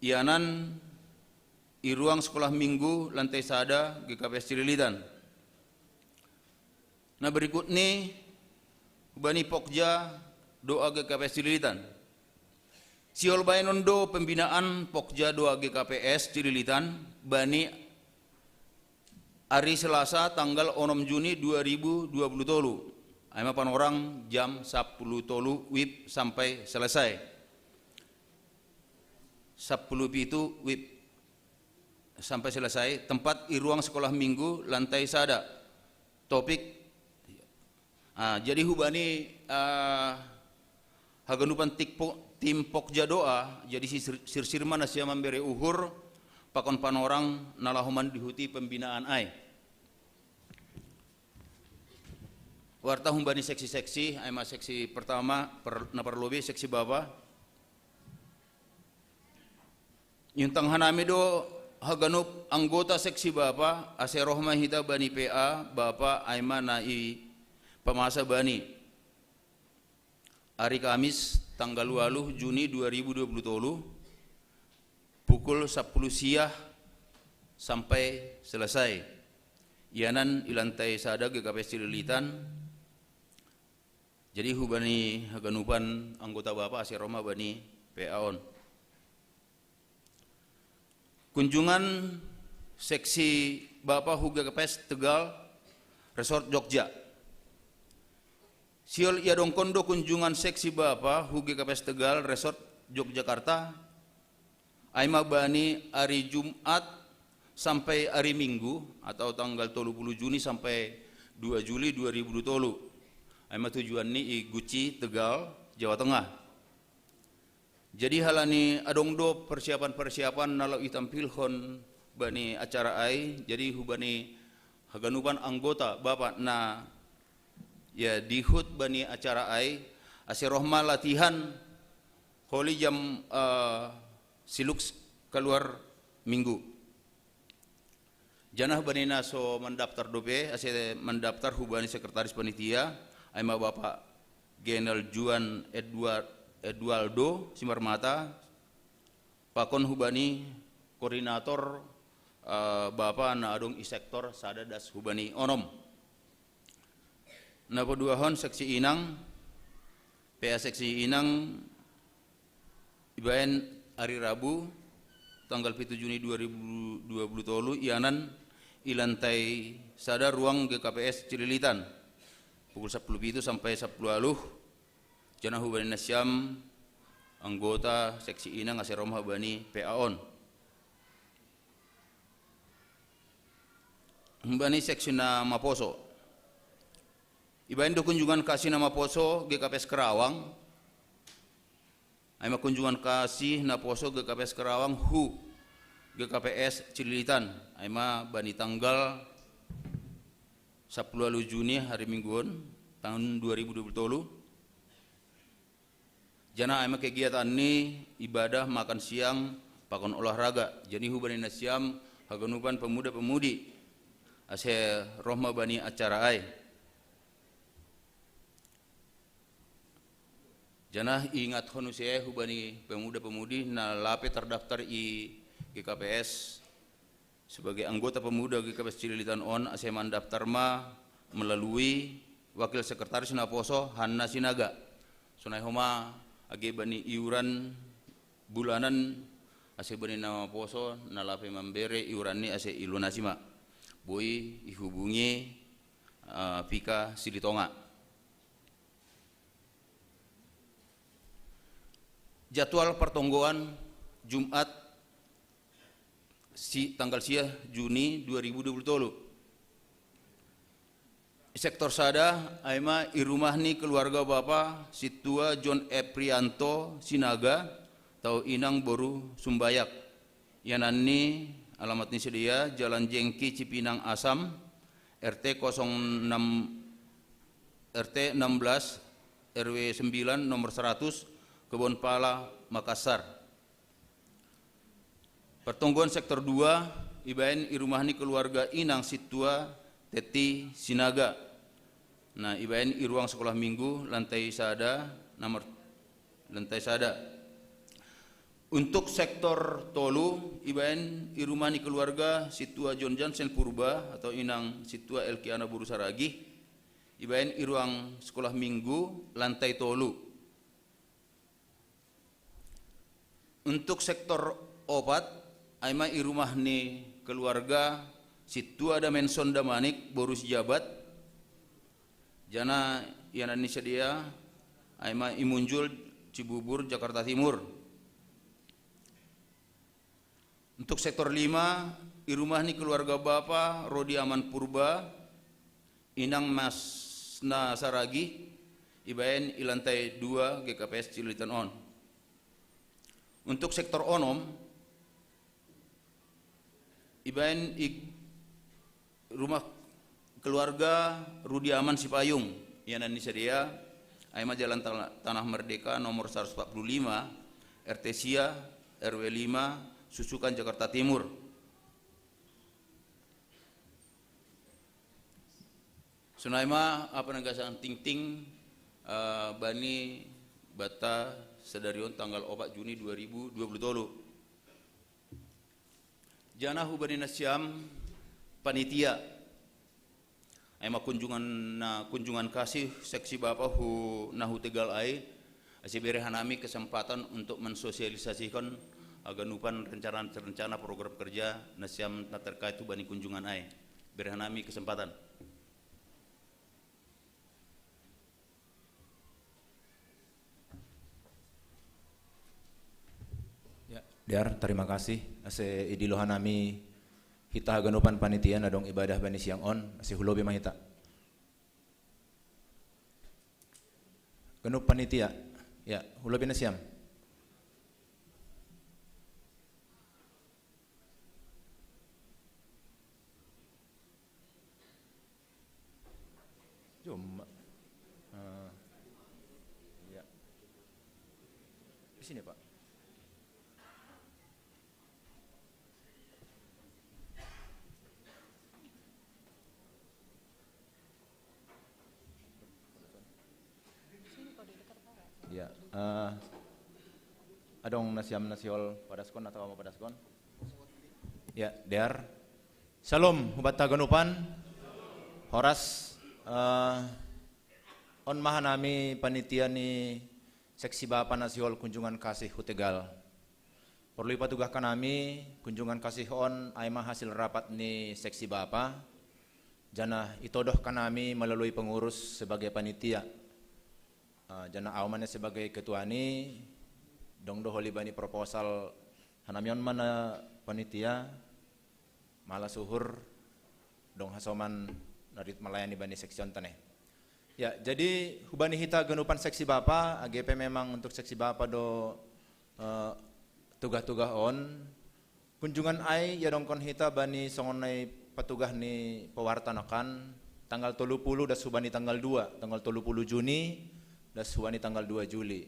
Ianan i ruang sekolah Minggu lantai sada G K P S Cililitan. Na berikutni hubani pokja doa G K P S Cililitan. Sihol baenon do pembinaan pokja doa G K P S Cililitan bani ari Selasa tanggal onom Juni dua ribu dua puluh tolu. Ai ma panorang jam sapuluh tolu wib sampai selesai. Sapuluh pitu wib sampai selesai. Tempat i ruang sekolah Minggu lantai sada. Topik, ah, jadi hubani, ah, Haganupan tikpo, tim pokja doa, jadi sir-, sirsir ma na sian mambere uhur, pakon panorang na laho mandihuti pembinaan ai. Warta humbani seksi-seksi, ai ma seksi pertama, per-, na parlobei seksi bapa. Iuntang hanami do haganup anggota seksi bapa, ase roh ma hita bani P A, bapa ai ma na i pamasa bani. Ari Kamis, tanggal waluh Juni dua ribu dua puluh tolu, pukul sapuluh siang sampai selesai. Ianan i lantai sada G K P S Cililitan. Jadi hubani haganupan anggota bapa ase roh ma bani P A on. Kunjungan seksi bapa hu G K P S Tegal, Resort Jogja. Sihol iadongkon do kunjungan seksi bapa hu G K P S Tegal, Resort Yogyakarta, ai ma bani ari Jumat sampai ari Minggu, atau tanggal tolu puluh Juni sampai dua Juli dua ribu dua puluh tolu. Ai ma tujuan ni i Guci, Tegal, Jawa Tengah. Jadi halani adong do persiapan-persiapan na laho itampilhon bani acara ai, jadi hubani haganupan anggota bapa na ia dihut bani acara ai, ase roh ma latihan holi jam, eh, siluk kaluar minggu. Janah bani na so mandaftar dope, ase mandaftar hubani sekretaris panitia, ai ma Bapak Genel Juan Edward, Edualdo Simarmata, pakon hubani koordinator, eh, bapa na adong i sektor sada das hubani onom. Na paduahon seksi inang, P A seksi inang, ibaen ari Rabu, tanggal pitu Juni dua ribu dua puluh tolu, ianan i lantai sada ruang G K P S Cililitan, pukul sapuluh pitu sampai sapuluh waluh, janah hubani nasiam anggota seksi inang ase roh ma bani P A on. Humbani seksi na maposo. Ibaen do kunjungan kasih na maposo G K P S Kerawang. Ai ma kunjungan kasih na poso G K P S Kerawang hu G K P S Cililitan. Ai ma bani tanggal sapuluh waluh Juni, hari Minggu on, tahun dua ribu dua puluh tolu. Janah ai ma kegiatan ni ibadah, makan siang, pakon olahraga. Jadi hubani nasiam haganupan pemuda-pemudi ase roh ma bani acara ai. Janah iingathon use hubani pemuda-pemudi na lape terdaftar i G K P S sebagai anggota pemuda G K P S Cililitan on, ase mandaftar ma melalui wakil sekretaris na poso Hanna Sinaga. Sonai homa age bani iuran bulanan, ase bani na maposo na lape mambere iuran ni ase ilunasi ma. Boi ihubungi, eh, Pika Silitonga. Jadwal pertonggoan Jumat, si, tanggal sia Juni dua ribu dua puluh tolu. Sektor sada, ai ma i rumah ni keluarga Bapa Situa John Eprianto Sinaga, tau inang boru Sumbayak. Ianan ni, alamat ni sidea, Jalan Jengki Cipinang Asam, R T kosong enam, R T enam belas, R W sembilan, nomor seratus, Kebon Pala, Makassar. Pertonggoan sektor dua, ibaen i rumah ni keluarga inang Situa Teti Sinaga. Nah, ibaen i ruang sekolah minggu, lantai sada, nomor, lantai sada. Untuk sektor tolu, ibaen i rumah ni keluarga Situa John Jansen Purba atau inang Situa Elkiana boru Saragih, ibaen i ruang sekolah minggu, lantai tolu. Untuk sektor opat, ai ma i rumah ni keluarga Situa Damenson Damanik boru Sijabat, janah ianan ni sidea, ai ma i Munjul, Cibubur, Jakarta Timur. Untuk sektor lima, i rumah ni keluarga Bapa Rodi Aman Purba, inang Masna Saragih, ibaen i lantai dua G K P S Cililitan on. Untuk sektor onom, ibaen i rumah keluarga Rudiaman Sipayung, ianan ni sedia, ai ma Jalan Tanah Merdeka nomor seratus empat puluh lima, R T Sia, R W lima, Susukan, Jakarta Timur. Sonai ma apa na gasan tingting, eh, bani bata sadari on tanggal opat Juni dua ribu dua puluh tolu. Jana hubani nasiam panitia, ai ma kunjungan, na kunjungan kasih seksi bapa hu na hu Tegal ai, ase bere hanami kesempatan untuk mensosialisasikan haganupan rencana-rencana program kerja nasiam na terkait hubani kunjungan ai. Bere hanami kesempatan. Ya, Dear, terima kasih. Ase idilo hanami hita haganupan panitia na dong ibadah bani siang on, ase hulobi ma hita. Ganup panitia, ya, hulobi nasiam. Cuma, eh, ya. Di sini, Pak. Ya, eh, adong nasiam na sihol padaskon atau mau padaskon? Ya, Dear. Shalom, hubat haganupan. Horas, eh, on ma hanami panitia ni seksi bapa na sihol kunjungan kasih hu Tegal. Porlu ipatugah hanami, kunjungan kasih on ai ma hasil rapat ni seksi bapa, jana itodoh hanami melalui pengurus sebagai panitia. Ah, jana au ma ne sebagai ketua ni, dong do holi bani proposal hanami on ma na panitia, malas uhur, dong hasoman na dit melayani bani seksion ta ne. Ya, jadi hubani hita ganupan seksi bapa, age pe memang untuk seksi bapa do, eh, tugah-tugah on. Kunjungan ai iadongkon hita bani songon na ipatugah ni pewarta nangkin, tanggal tolu puluh das hubani tanggal dua, tanggal tolu puluh Juni das hubani tanggal dua Juli.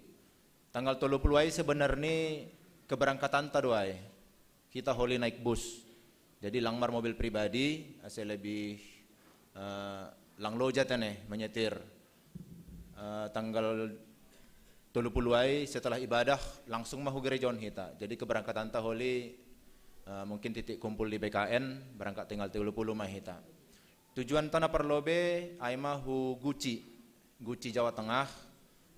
Tanggal tolu puluh ai sebenarni keberangkatan ta do ai. Hita holi naik bus. Jadi lang marmobil pribadi, ase lebih, eh, lang loja ta ne menyetir. Eh, tanggal tolu puluh ai setelah ibadah langsung ma hu gereja on hita. Jadi keberangkatan ta holi, eh, mungkin titik kumpul di B K N, berangkat tanggal tolu puluh ma hita. Tujuan ta na parlobe ai ma hu Guci, Guci Jawa Tengah,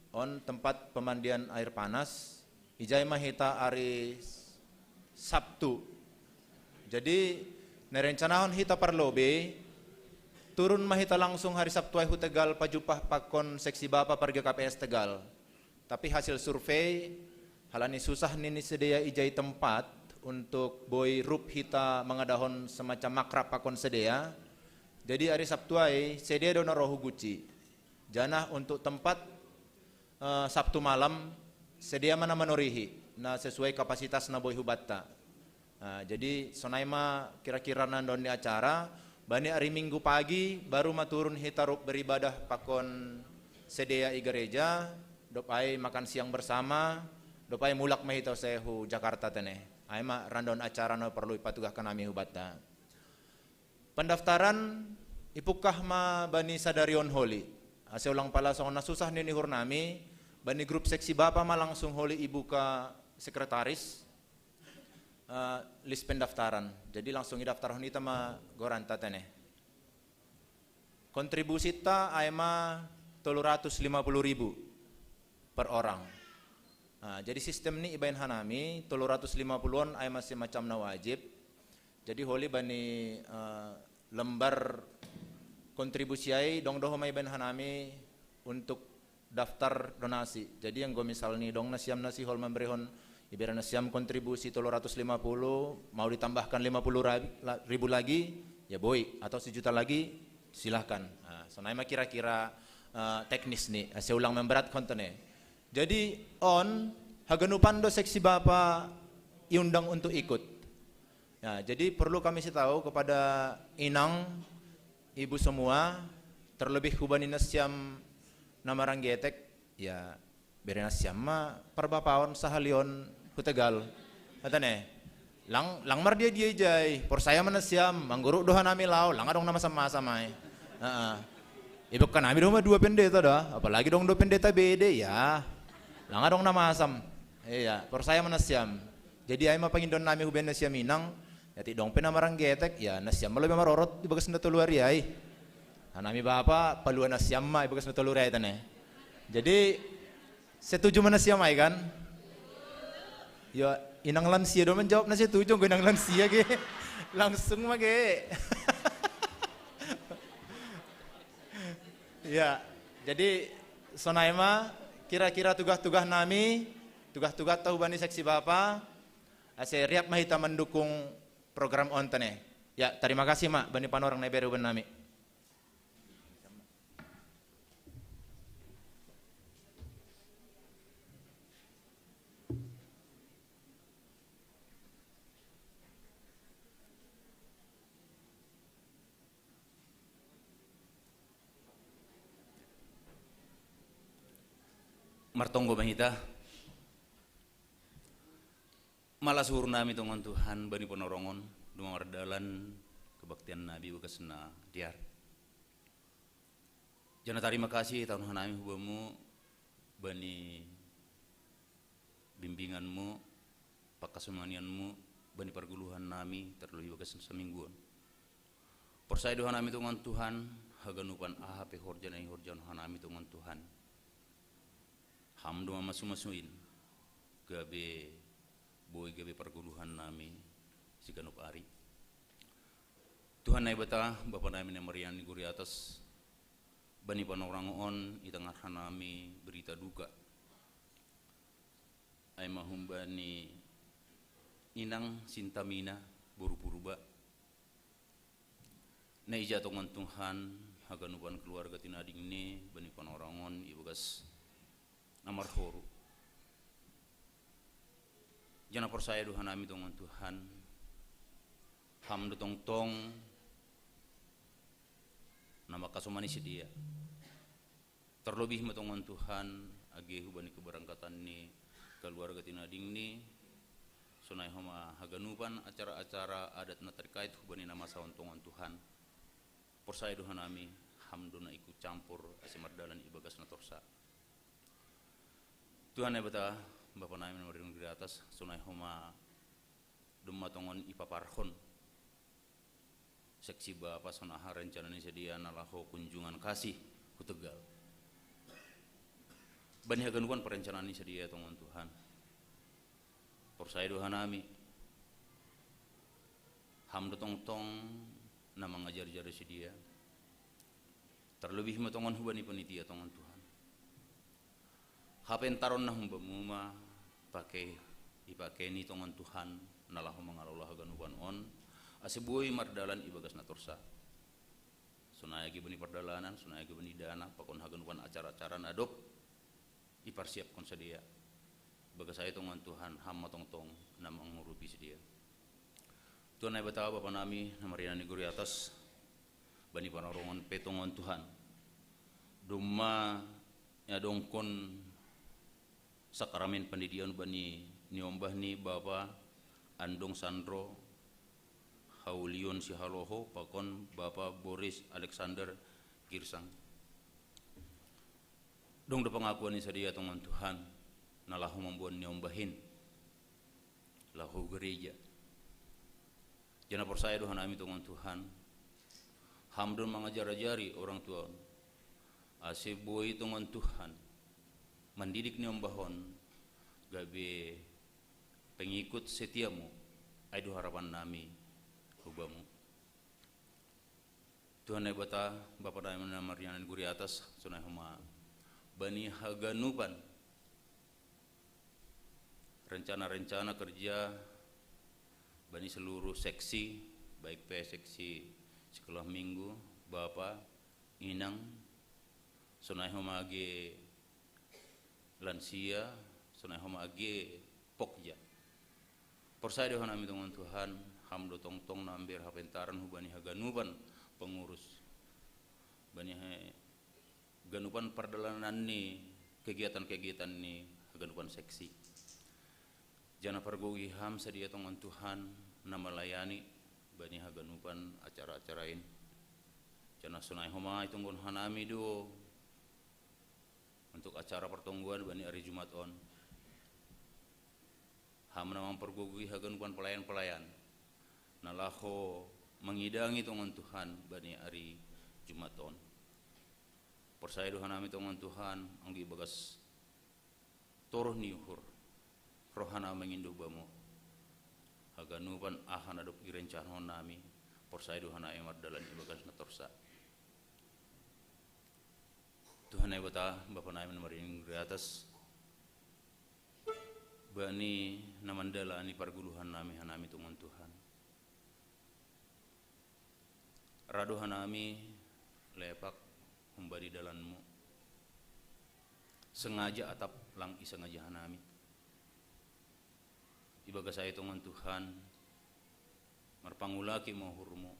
on tempat pemandian air panas, ijai ma hita ari Sabtu. Jadi, na rencanahon hita parlobe, turun ma hita langsung hari Sabtu ai hu Tegal pajumpah pakon seksi bapa par G K P S Tegal. Tapi hasil survei, halani susah nini sedia ijai tempat untuk boi rup hita mangadahon semacam makrab pakon sedia. Jadi ari Sabtu ai, sedia do na ro hu Guci. Jana untuk tempat, eh, Sabtu malam, sedia ma na manorihi, na sesuai kapasitas na boi hubatta. Nah, jadi sonai ma kira-kira na ndoan ni acara, bani ari Minggu pagi baru ma turun hita rup beribadah pakon sedia i gereja, dob ai makan siang bersama, dob ai mulak ma hita use hu Jakarta ta ne. Ai ma rundown acara na porlu ipatugah hanami hubatta. Pendaftaran ipungkah ma bani sadari on holi. Ase ulang pala songon na susah nini uhur nami, bani grup seksi bapa ma langsung holi ibuka sekretaris, eh, list pendaftaran. Jadi langsung idaftarhon hita ma goranta ta ne. Kontribusinta ai ma tolu ratus lima puluh ribu per orang. Nah, jadi sistem ni ibaen hanami, tolu ratus lima puluh on ai ma semacam na wajib. Jadi holi bani, eh, lembar kontribusi ai dong do homa ibaen hanami untuk daftar donasi. Jadi anggo misalni dong nasiam na sihol mamberehon, ibere nasiam kontribusi tolu ratus lima puluh, mau ditambahkan lima puluh ra-, la-, ribu lagi, ya boi, atau sejuta lagi, silahkan. Nah, sonai ma kira-kira eh, teknis ni, eh, saya ulang memberat konten ni. Jadi on, haganupan do seksi bapa iundang untuk ikut. Ya, jadi perlu kami si tahu kepada inang, ibu semua, terlebih hubani nasiam na maranggetek, ya, bere nasiam ma parbapaon sahalion hu Tegal. Kata ne, lang, lang mardia-dia ijai, porsaya ma nasiam, mangguru doha nami lao, lang adong na masam-masam ai. Heeh. Ibekka nami do ma dua pendeta da, apalagi dong do pendeta bede, ya. Lang adong na masam. Iya, porsaya ma nasiam. Jadi ai ma pangindo nami huben nasiam inang, ya ti dong pe na maranggetek, ya nasiam ma lobi marorot ibagas na tolu ari ai. Nah, nami bapa, palua nasiam ma ibagas na tolu ari ai tane. Jadi, setuju ma nasiam ai kan? Ya, inang lansia do manjawab na setuju, anggo inang lansia ge. Langsung ma ge. Ya, jadi sonai ma kira-kira tugah-tugah nami, tugah-tugah ta hubani seksi bapa, ase riap ma hita mandukung program on tane. Ya, tarima kasih ma bani panorang na ibere huben nami. Martonggo ma hita. Malas uhur nami tongon Tuhan bani panorongon, dung mardalan kebaktian nami bagas na dear. Jana tarima kasih taon hanami hubamu bani bimbinganmu, pangkasomanianmu bani pargoluhan nami, terlebih bagas samingguon. Porsaya do hanami tongon Tuhan, haganupan aha pe horja na ihorjahon hanami tongon Tuhan. Ham do mamasumasu in, gabe boi gabe pargoluhan nami siganup ari. Tuhan Naibata, Bapa nami na marina ni gori atas, bani panorang on itangahon hanami berita duka. Ai ma humbani inang Sintamina boru Purba. Na ija tongon Tuhan haganupan keluarga tinading ni bani panorang on ibagas na marhoru. Jana porsaya do hanami tongon Tuhan, ham do tongtong na mangkasomani sidea. Terlebih ma tongon Tuhan, age hubani keberangkatan ni keluarga tinading ni, sonai homa haganupan acara-acara adat na terkait hubani na masa on tongon Tuhan. Porsaya do hanami, ham do na ikut campur ase mardalan ibagas na torsa. Tuhan Naibata, Bapa nami na marina ni gori atas, sonai homa domma tongon ipaparhon seksi bapa songon aha rencana ni sidea na laho kunjungan kasih hu Tegal. Bani haganupan perencanaan ni sidea tongon Tuhan, porsaya do hanami, ham do tongtong na mangajari-jari sidea. Terlebih ma tongon hubani panitia tongon Tuhan. Hapentaron na humbamu ma pake, ipake ni tongon Tuhan na laho mangalola haganupan on, ase boi mardalan ibagas na torsa. Sonai age bani pardalanan, sonai age bani dana, pakon haganupan acara-acara na dob iparsiaphon sidea. Bagas ai tongon Tuhan, ham ma tongtong na mangurupi sidea. Tuhan Naibata, Bapa nami na marina ni gori atas, bani panorongon pe tongon Tuhan, domma iadongkon sakramen pandidion bani niombah ni Bapa Andong Sandro Haulion Sihaloho pakon Bapa Boris Alexander Girsang. Dong do pangakuan ni sidea tongon Tuhan na laho mamboan niombah in laho gereja. Jana porsaya do hanami tongon Tuhan, ham do mangajar-ajari orang tua on, ase boi tongon Tuhan mandidik niombah on gabe pengikut setiamu, ai do harapan nami hubamu. Tuhan Naibata, Bapa nami na marina ni gori atas, sonai homa bani haganupan rencana-rencana kerja bani seluruh seksi, baik pe seksi sekolah minggu, bapa, inang, Sonai homa age lansia, sonai homa age pokja. Porsaya do hanami tongon Tuhan, Ham do tongtong na mambere hapentaran hubani haganupan pengurus, bani haganupan pardalanan ni kegiatan-kegiatan ni haganupan seksi. Janah pargogohi Ham sadia tongon Tuhan na malayani bani haganupan acara-acara in. Janah sonai homa itonggon hanami do untuk acara pertonggoan bani ari Jumat on. Ham na mampargogohi haganupan pelayan-pelayan na laho mangidangi tongon Tuhan bani ari Jumat on. Porsaya do hanami tongon Tuhan, anggo ibagas toruh ni uhur, rohana mangindo Bamu haganupan aha na dob irencanahon nami, porsaya do hanami mardalan ibagas na torsa. Tuhan Naibata, Bapa nami na marinir di atas, bani na mandalani pargoluhan nami hanami tongon Tuhan. Ra do hanami lepak humbani dalanMu, sengaja atap lang isengaja hanami. Ibagas ai tongon Tuhan, marpangulaki ma uhurMu,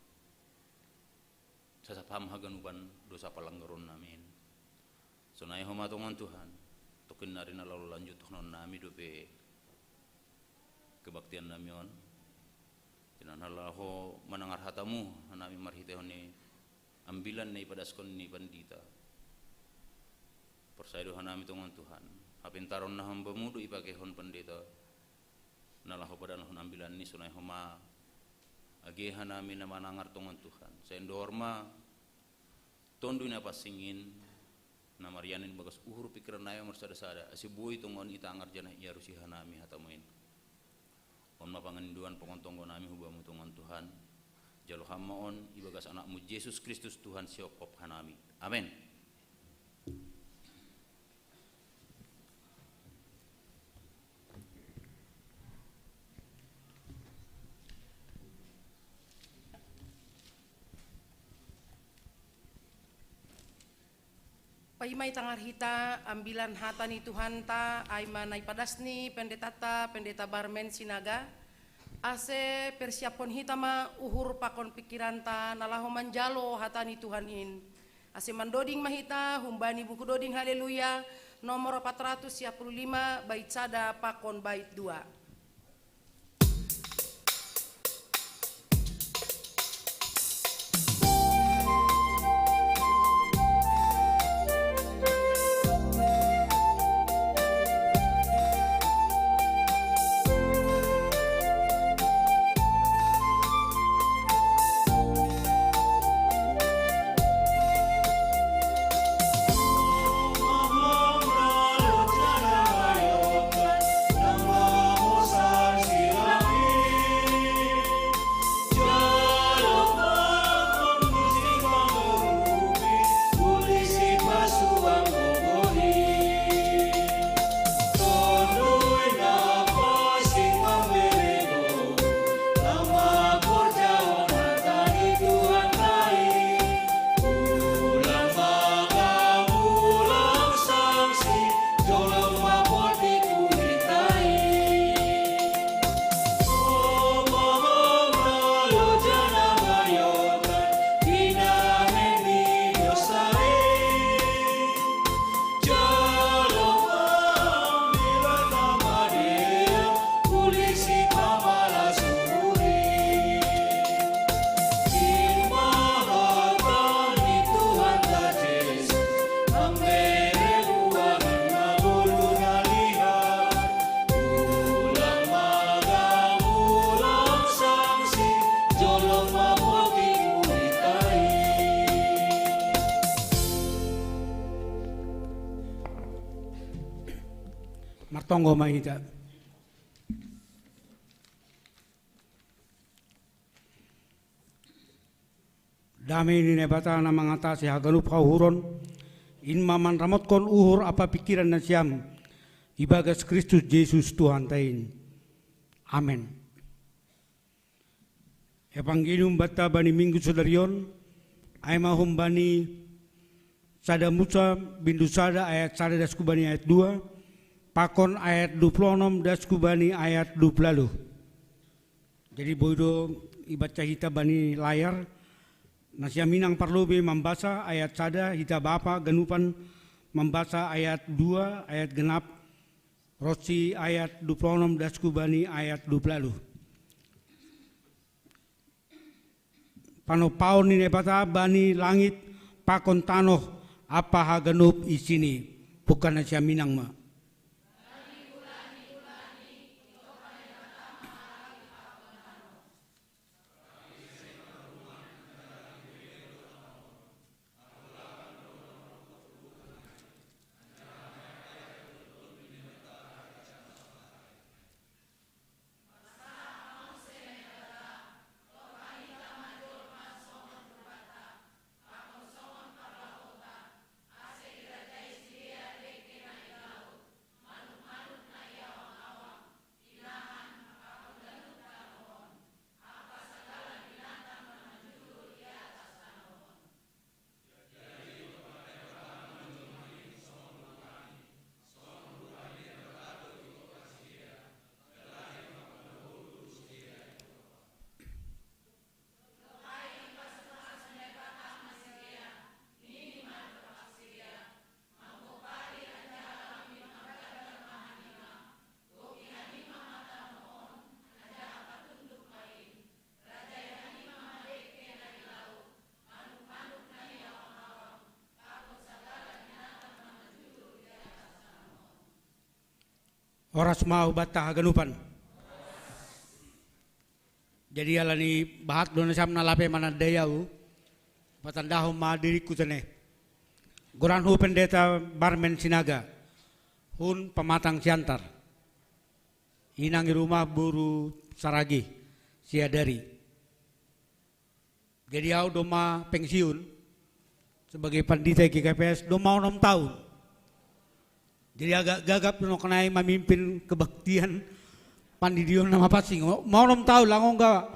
sasap Ham haganupan dosa palanggaron nami in. Sonai homa tongon Tuhan, tongkin nari na laho lanjuthonon nami dope kebaktian nami on. Janah na laho manangar hataMu hanami marhiteihon ni ambilan na ipadaskon ni pandita. Porsaya do hanami tongon Tuhan, hapentaron na hambaMu do ipakeihon pandita na laho padanahon ambilan ni, sonai homa age hanami na manangar tongon Tuhan. Sai andor ma Tonduy Napansing in na marianan ibagas uhur pingkiran nami marsada-sada, ase boi tongon itangar janah iarusi hanami hataMu in. On ma panganinduan pangongtonggon nami hu Bamu tongon Tuhan. Jalo Ham ma on ibagas AnakMu Jesus Kristus Tuhan sihophop hanami. Amen. Paima itangar hita ambilan hata ni Tuhanta, ai ma na ipadas ni pendetanta, Pendeta Barmen Sinaga, ase persiaphon hita ma uhur pakon pingkiranta na laho manjalo hata ni Tuhan in. Ase mandoding ma hita humbani buku Doding Haleluya, nomor opat ratus sia puluh lima, bait sada pakon bait dua. Martonggo ma hita. Dame ni Naibata na mangatasi haganup hauhuron, in ma manramotkon uhur ampa pingkiran nasiam ibagas Kristus Jesus Tuhanta in. Amen. Evangelium banta bani Minggu sadari on, ai ma humbani Sada Musa bindu sada ayat sada das kubani ayat dua, pakon ayat dua puluh enam das kubani ayat dua puluh. Jadi boi do ibaca hita bani layar, nasiam inang parlobei mambasa ayat sada, hita bapa ganupan mambasa ayat dua ayat genap, ronsi ayat dua puluh enam das kubani ayat dua puluh. Panopaon ni Naibata bani langit pakon tanoh ampa haganup isini. Pungka nasiam inang ma. Horas ma hubanta haganupan. Jadi alani bahat do nasiam na lape manandai ahu, patandahon ma diringku tene. Goranhu Pendeta Barmen Sinaga, hun Pamatang Siantar. Inang i rumah boru Saragi, Siadari. Jadi ahu domma pensiun sebagai pandita i G K P S domma onom taon. Jadi agak gagap do nangkin ahu mamimpin kebaktian pandidion na mapansing. Ma onom taon lang ongga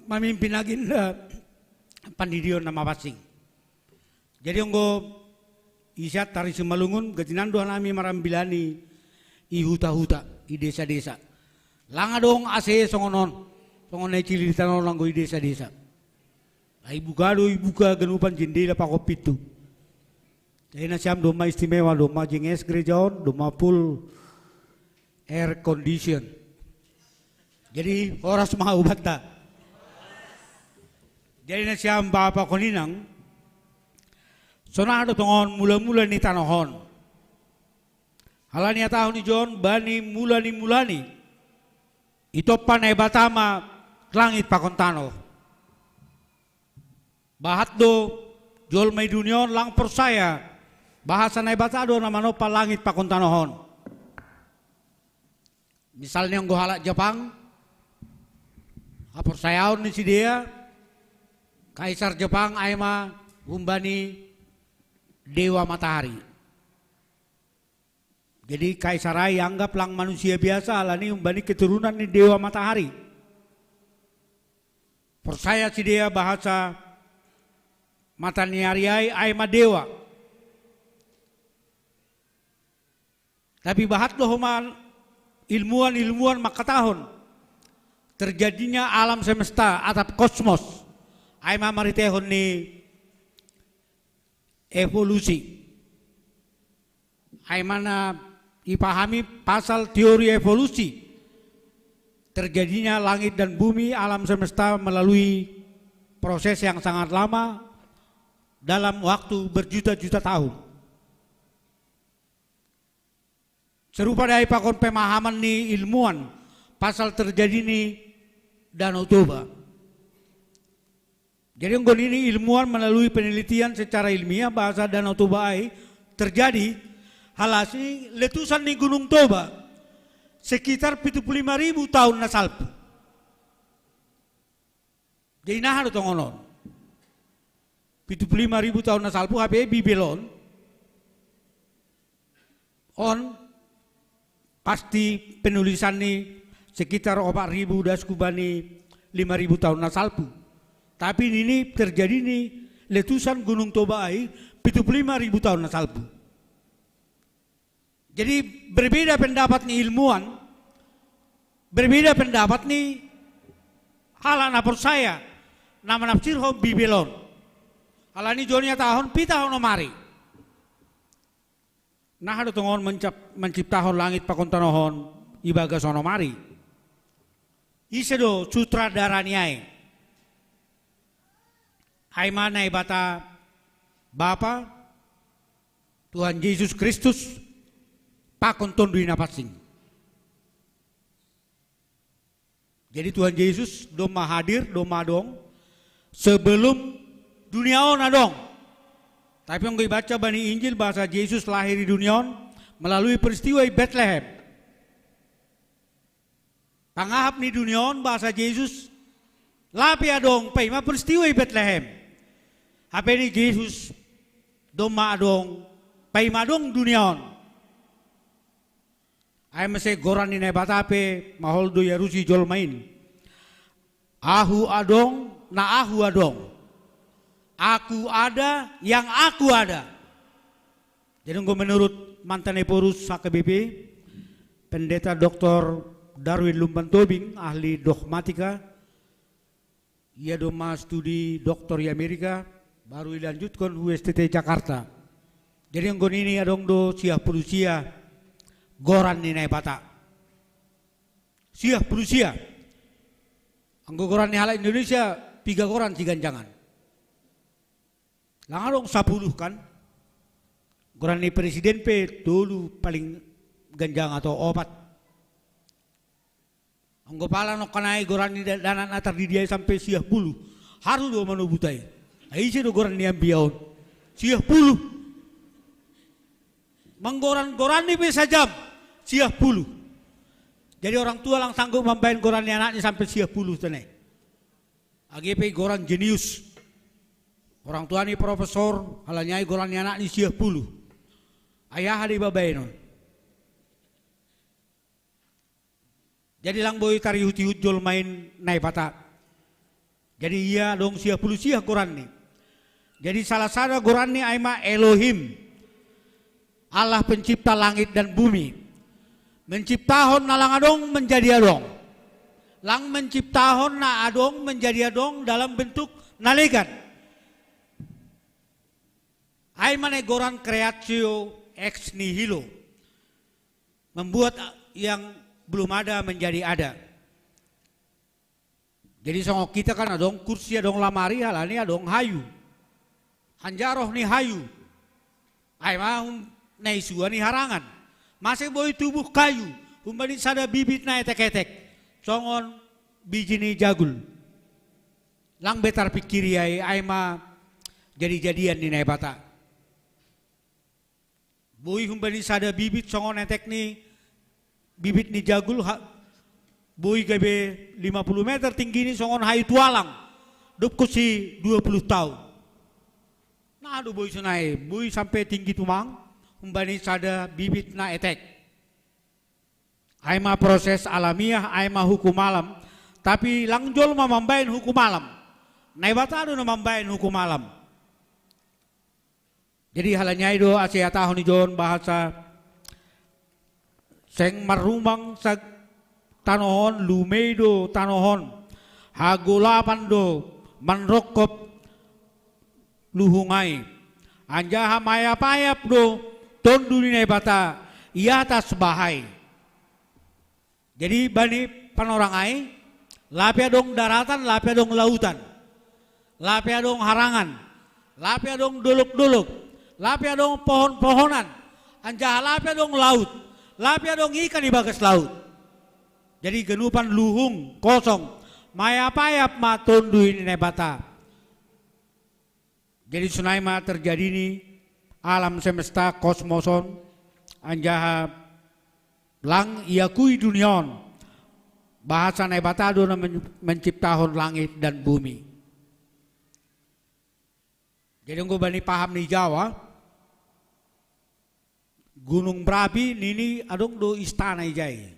mamimpin agenda pandidion na mapansing. Jadi anggo i Siantar i Simalungun, ganti nang do hanami marambilani i huta-huta, i desa-desa. Lang adong ase songon on, songon na i Cililitan on anggo i desa-desa. Ai buka do ibuka ganupan jendela pakon pintu. Jadi nasiam domma istimewa, domma jenges gereja on, domma full air condition. Jadi horas ma hubanta. Jadi nasiam bapa dohot inang, sonang do tongon mula-mula ni tanoh on. Alani hatahon ni John, bani mula ni mulani, itompa Naibata ma langit pakon tanoh. Bahat do jolma i dunia on lang porsaya bahasa Naibata do na manompa langit pakon tanoh on. Misalna anggo halak Jepang, haporsayaon ni sidea, kaisar Jepang ai ma humbani dewa matahari. Jadi kaisar ai anggap lang manusia biasa alani humbani keturunan ni dewa matahari. Porsaya sidea bahasa mataniari ai, ai ma dewa. Tapi bahat do homa ilmuwan-ilmuwan mangkatahon terjadinya alam semesta atap kosmos, ai ma marhitehon ni evolusi. Ai ma na ipahami pasal teori evolusi, terjadinya langit dan bumi, alam semesta melalui proses yang sangat lama dalam waktu berjuta-juta tahun. Serupa do ai pakon pemahaman ni ilmuwan pasal terjadi ni Danau Toba. Jadi anggo nini ilmuwan melalui penelitian secara ilmiah bahasa Danau Toba ai terjadi halasi letusan ni Gunung Toba sekitar pitu puluh lima ribu taon na salpu. Jadi naha do tongon on? Pitu puluh lima ribu taon na salpu, hape Bibel on, on pasti penulisan ni sekitar opat ribu das kubani lima ribu taon na salpu. Tapi nini terjadi ni letusan Gunung Toba ai Pitu puluh lima ribu tahun na salpu. Jadi berbeda pendapat ni ilmuwan, berbeda pendapat ni halak na porsaya, na manafsirhon Bibel on. Alani jo niatahon pitahon omari. Naha do tongon mencap-, menciptahon langit pakon tanoh on ibagas on omari? Ise do sutradara ni ai? Ai ma Naibata Bapa, Tuhan Jesus Kristus, pakon Tonduy Napansing. Jadi Tuhan Jesus domma hadir, domma adong sebelum dunia on adong. Tapi anggo ibaca bani Injil bahasa Jesus lahir di dunia on melalui peristiwa i Betlehem. Pangahap ni dunia on bahasa Jesus lape adong paima peristiwa i Betlehem. Hape ni Jesus domma adong paima adong dunia on. Ai mase goran ni Naibata pe mahol do iarusi jolma in. Ahu adong, na ahu adong. Aku ada, yang aku ada. Jadi anggo menurut mantan Ephorus H K B P, Pendeta Doktor Darwin Lumban Tobing, ahli dogmatika, ia domma studi doktor i Amerika, baru ilanjutkon hu S T T Jakarta. Jadi anggo nini adong do siah pulu sia goran ni Naibata. Siah pulu sia. Anggo goran ni halak Indonesia piga goran siganjangan. Lang adong sapuluh kan. Goran ni presiden pe tolu paling ganjang atau opat. Anggo pala nongkan ai goran ni da-, danak na tardidia i sampe siah pulu. Haru do manobut ai. Ai ise do goran ni ambia on? Siah pulu. Manggoran-goran ni pe sajam siah pulu. Jadi orang tua lang sanggup mambaen goran ni anakni sampe siah pulu tene. Age pe goran jenius. Orang tua ni profesor, alani ai goran ni anakni siah pulu. Ai aha do iba baenon? Jadi lang boi tarihut-ihut jolma in Naibata. Jadi ia adong siah pulu siah goranni. Jadi salah sada goranni ai ma Elohim, Allah pencipta langit dan bumi. Menciptahon na lang adong menjadi adong. Lang menciptahon na adong menjadi adong dalam bentuk na legan. Ai ma na i goran creatio ex nihilo. Membuat yang belum ada menjadi ada. Jadi songon hita kan adong kursi, adong lamari, alani adong hayu. Anjaha roh ni hayu, ai ma hum-, na isua ni harangan. Mase boi tubuh hayu humbani sada bibit na etek-etek, songon biji ni jagul. Lang be tarpingkiri ai, ai ma jadi-jadian ni Naibata. Boi humbani sada bibit songon etek ni bibit ni jagul ha-, boi gabe lima puluh meter tinggini songon hayu tualang, dobkon si dua puluh taon. Nah, do boi sonai, boi sampe tinggi tumang humbani sada bibit na etek. Ai ma proses alamiah, ai ma hukum alam. Tapi lang jolma mambaen hukum alam. Naibata do na mambaen hukum alam. Jadi halani ai do ase ihatahon i jon bahasa seng marrumang sa-, tanoh on, lumei do tanoh on. Hagolapan do manrongkop luhung ai. Anjaha mayap-ayap do Tonduy ni Naibata i atas bah ai. Jadi bani panorang ai, lape adong daratan, lape adong lautan, lape adong harangan, lape adong dolok-dolok, lape adong pohon-pohonan, anjaha lape adong laut, lape adong ikan i bagas laut. Jadi ganupan luhung, kosong, mayap-ayap ma Tonduy ni Naibata. Jadi sonai ma terjadi ni alam semesta, kosmos on, anjaha lang iakui dunia on bahasa Naibata do na men-, menciptahon langit dan bumi. Jadi anggo bani paham ni Jawa, Gunung Merapi nini adong do istana ijai.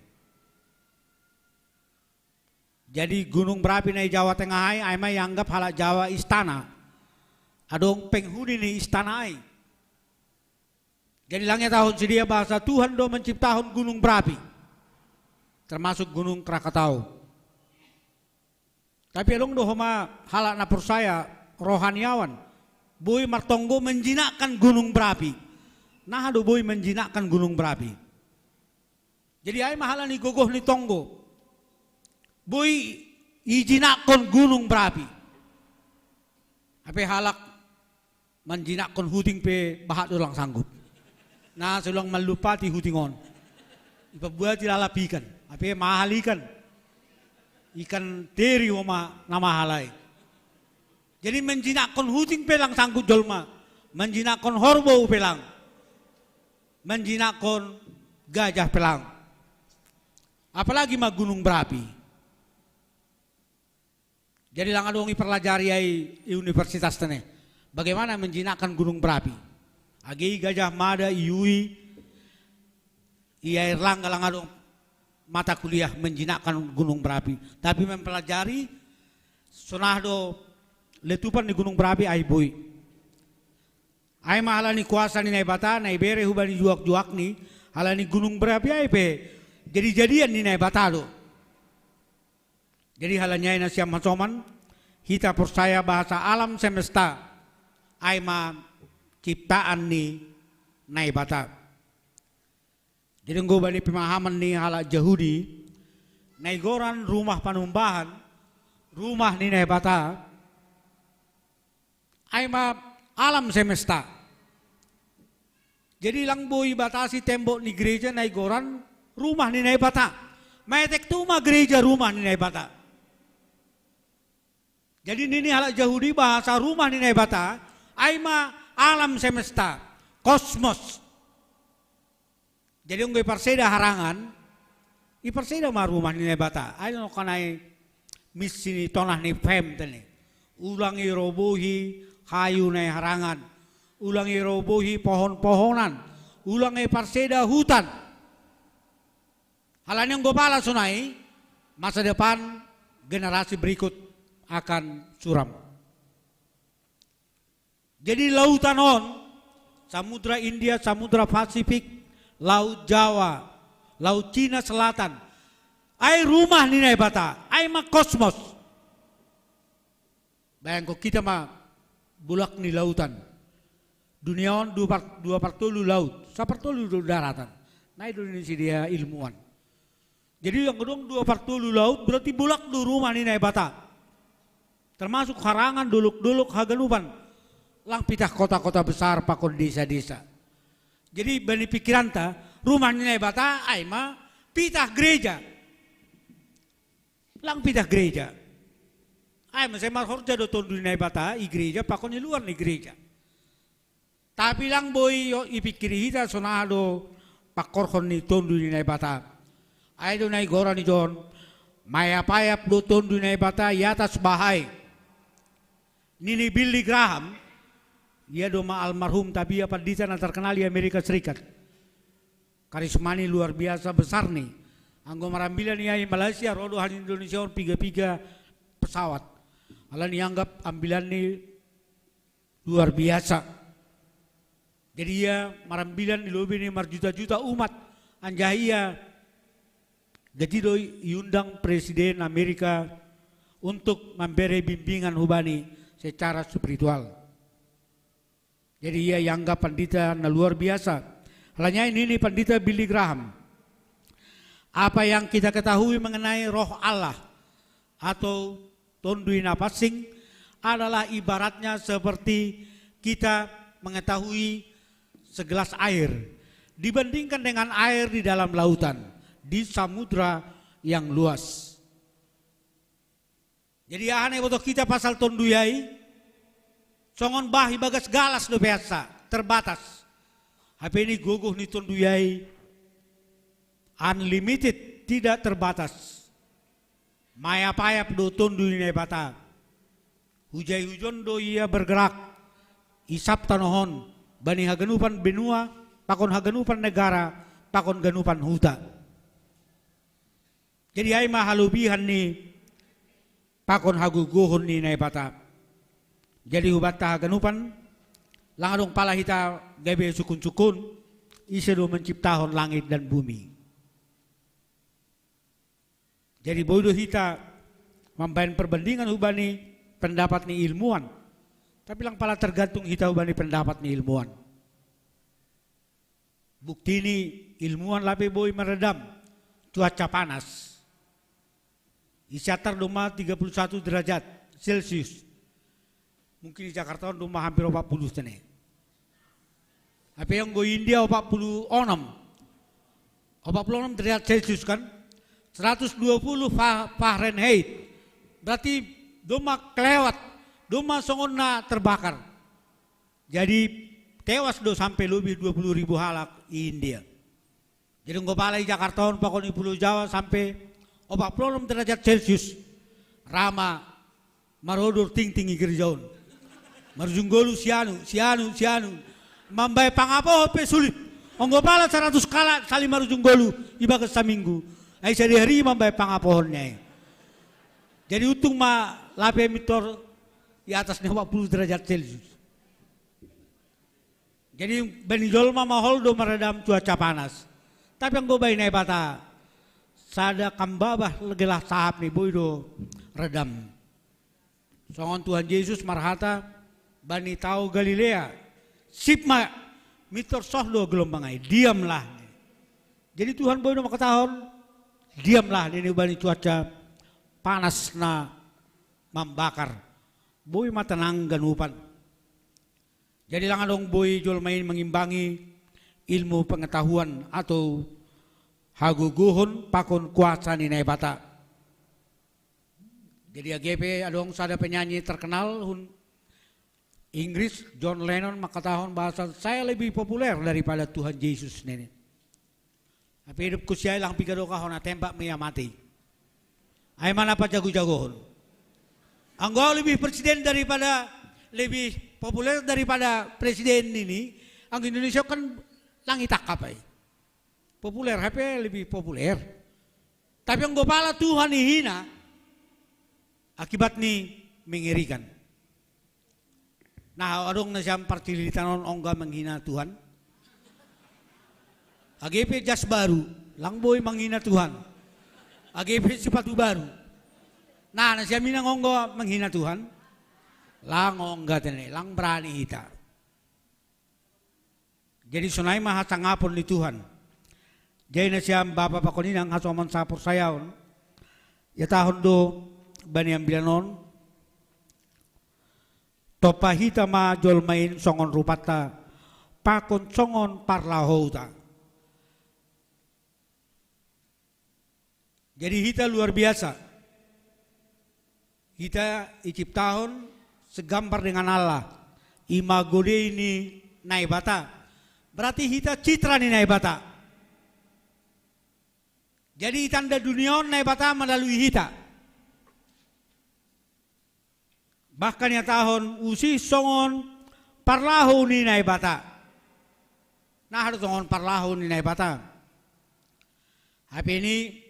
Jadi Gunung Merapi na i Jawa Tengah ai, ai ma ianggap halak Jawa istana. Adong penghuni ni istana ai. Jadi lang ihatahon sidea bahasa Tuhan do manciptahon gunung berapi, termasuk gunung Krakatau. Tapi adong do homa halak na porsaya rohaniawan boi martonggo menjinakkan gunung berapi. Naha do boi menjinakkan gunung berapi? Jadi ai ma halak ni gogoh ni tonggo boi ijinakkon gunung berapi. Hape halak manjinakkon huting pe bahat do lang sanggup. Na so lang manlumpati huting on, ipabuati lalap ikan, hape mahal ikan. Ikan teri homa na mahal ai. Jadi manjinakkon huting pe lang sanggup jolma, manjinakkon horbo pe lang, manjinakkon gajah pe lang. Apalagi ma gunung berapi. Jadi lang adong iparlajari ai i universitas tene, bagaimana menjinakkan gunung berapi. Age i Gajah Mada, i U I, i Airlangga lang adong mata kuliah menjinakkan gunung berapi. Tapi mempelajari sonang do letupan ni gunung berapi ai boi. Ai ma halani kuasa ni Naibata na ibere hubani juak-juakni, halani gunung berapi ai pe jadi-jadian ni Naibata do. Jadi halani ai nasiam hasoman, hita porsaya bahasa alam semesta ai ma ciptaan ni Naibata. Jadi anggo bani pemahaman ni halak Jahudi, na igoran rumah panumbahan, rumah ni Naibata, ai ma alam semesta. Jadi lang boi batasi tembok ni gereja na igoran rumah ni Naibata. Maetek tu ma gereja rumah ni Naibata. Jadi nini halak Jahudi bahasa rumah ni Naibata ai ma alam semesta, kosmos. Jadi anggo iparseda harangan, iparseda ma rumah ni Naibata. Ai nongkanai misi ni tonah ni fem tene. Ulang irobohi hayu na iharangan, ulang irobohi pohon-pohonan, ulang iparseda hutan. Halani anggo pala sonai, masa depan generasi berikut akan suram. Jadi lautan on, Samudra India, Samudra Pasifik, Laut Jawa, Laut Cina Selatan, ai rumah ni Naibata, ai ma kosmos. Bayangko kita ma bulak ni lautan. Dunia on dua par, dua partolu laut, sapartolu do daratan. Na i do nini sidea ilmuwan. Jadi anggo adong dua partolu laut berarti bulak do rumah ni Naibata. Termasuk harangan, dolok-dolok, haganupan. Lang pitah kota-kota besar pakon desa-desa. Jadi bani pikiranta, rumah ni Naibata ai ma pitah gereja. Lang pitah gereja. Ai ma sai marhorja do Tondu ni Naibata i gereja pakon i luar ni gereja. Tapi lang boi ipikiri hita sonang do pangkorhon ni Tondu ni Naibata. Ai do na igoran i jon, mayap-ayap do Tondu ni Naibata i atas bahai. Nini Billy Graham, ia do ma almarhum, tapi ia pandita na terkenal di Amerika Serikat. Karismani luar biasa besar ni. Anggo marambilan ia i Malaysia, ro do halak Indonesia on piga-piga pesawat. Alani ianggap ambilanni luar biasa. Jadi ia marambilan di lobi ni marjuta-juta umat, anjaha ia jadi do iundang Presiden Amerika untuk memberi bimbingan hubani secara spiritual. Jadi ia ianggap pandita na luar biasa. Halani ai nini Pandita Billy Graham, apa yang kita ketahui mengenai Roh Allah atau Tondu i Napansing adalah ibaratnya seperti kita mengetahui segelas air dibandingkan dengan air di dalam lautan, di samudra yang luas. Jadi aha na iboto hita pasal Tondu i ai? Songon bah i bagas galas dope ansa, terbatas. Hape ni gogoh ni Tondu i ai unlimited, tidak terbatas. Mayap-ayap do Tondu ni Naibata. Hujai-hujon do ia bergerak, isap tanoh on, bani haganupan benua, pakon haganupan negara, pakon ganupan huta. Jadi ai ma halobihan ni pakon hagogohon ni Naibata. Jadi hubanta haganupan, lang adong pala hita gabe sukun-sukun, Ise do menciptahon langit dan bumi. Jadi boi do hita mambaen perbandingan hubani pendapat ni ilmuwan. Tapi lang pala tergantung hita hubani pendapat ni ilmuwan. Bukti ni ilmuwan lape boi meredam cuaca panas. Isi atar domma tiga puluh satu derajat Celcius. Mungkin di Jakarta on domma hampir opat puluh tene. Tapi yang go India opat puluh enam. Opat puluh enam derajat Celcius kan? Seratus dua puluh Fa- Fahrenheit. Berarti domma kelewat. Domma songon na terbakar. Jadi tewas do sampai lebih dua puluh ribu halak di India. Jadi enggo pala i Jakarta on pakon i Pulo Jawa sampe opat puluh enam derajat Celcius. Rama marodor tingting i gereja on. Marujung golu sianu, sianu, sianu. Mambae pangapohon pe sulit. Enggo pala seratus kalak sali marujung golu ibagas saminggu. Ai sadihari mambae pangapohon nian. Jadi untung ma lape mintor i atas ni opat puluh derajat Celcius. Jadi bani jolma mahol do meredam cuaca panas. Tapi anggo bani Naibata sada kambabah gelah sahap ni boi do redam. Songon Tuhan Jesus marhata bani tao Galilea, sip ma, mintor soh do gelombang ai, diamlah. Jadi Tuhan boi do mangkatahon diamlah nini bani cuaca panas na mambakar. Boi ma tenang ganupan. Jadi lang adong boi jolma i mangimbangi ilmu pengetahuan atau hagogohon pakon kuasa ni Naibata. Jadi age pe adong sada penyanyi terkenal hun Inggris, John Lennon, mangkatahon bahasa saya lebih populer daripada Tuhan Yesus nini. Tapi hidupku siai lang piga doka hona tembak meia mati. Ai mana pajago-jagohon. Anggo lebih presiden daripada lebih populer daripada presiden ini, anggo Indonesia kan lang itangkap ai. Populer hape lebih populer. Tapi anggo pala Tuhan ihina akibat ni mengerikan. Nah, adong nasiam parcililitan on ongga menghina Tuhan. Age pe jas baru, lang boi menghina Tuhan. Age pe sepatu baru. Nah, nasiam inang ongga menghina Tuhan. Lang ongga tene, lang berani hita. Jadi sonai ma hasangapon ni Tuhan. Jadi nasiam bapa pakon inang hasongon saporsayaon. Ia tahun do bani ambilan on. Tompa hita ma jolma in songon rupanta pakon songon parlahouta. Jadi hita luar biasa. Hita iciptahon segambar dengan Allah. Imago Dei ni Naibata. Berarti hita citra ni Naibata. Jadi itanda dunia on Naibata melalui hita. Bahkan ia tahon usih songon parlahou ni Naibata. Nah, songon parlahou ni Naibata. Hape ini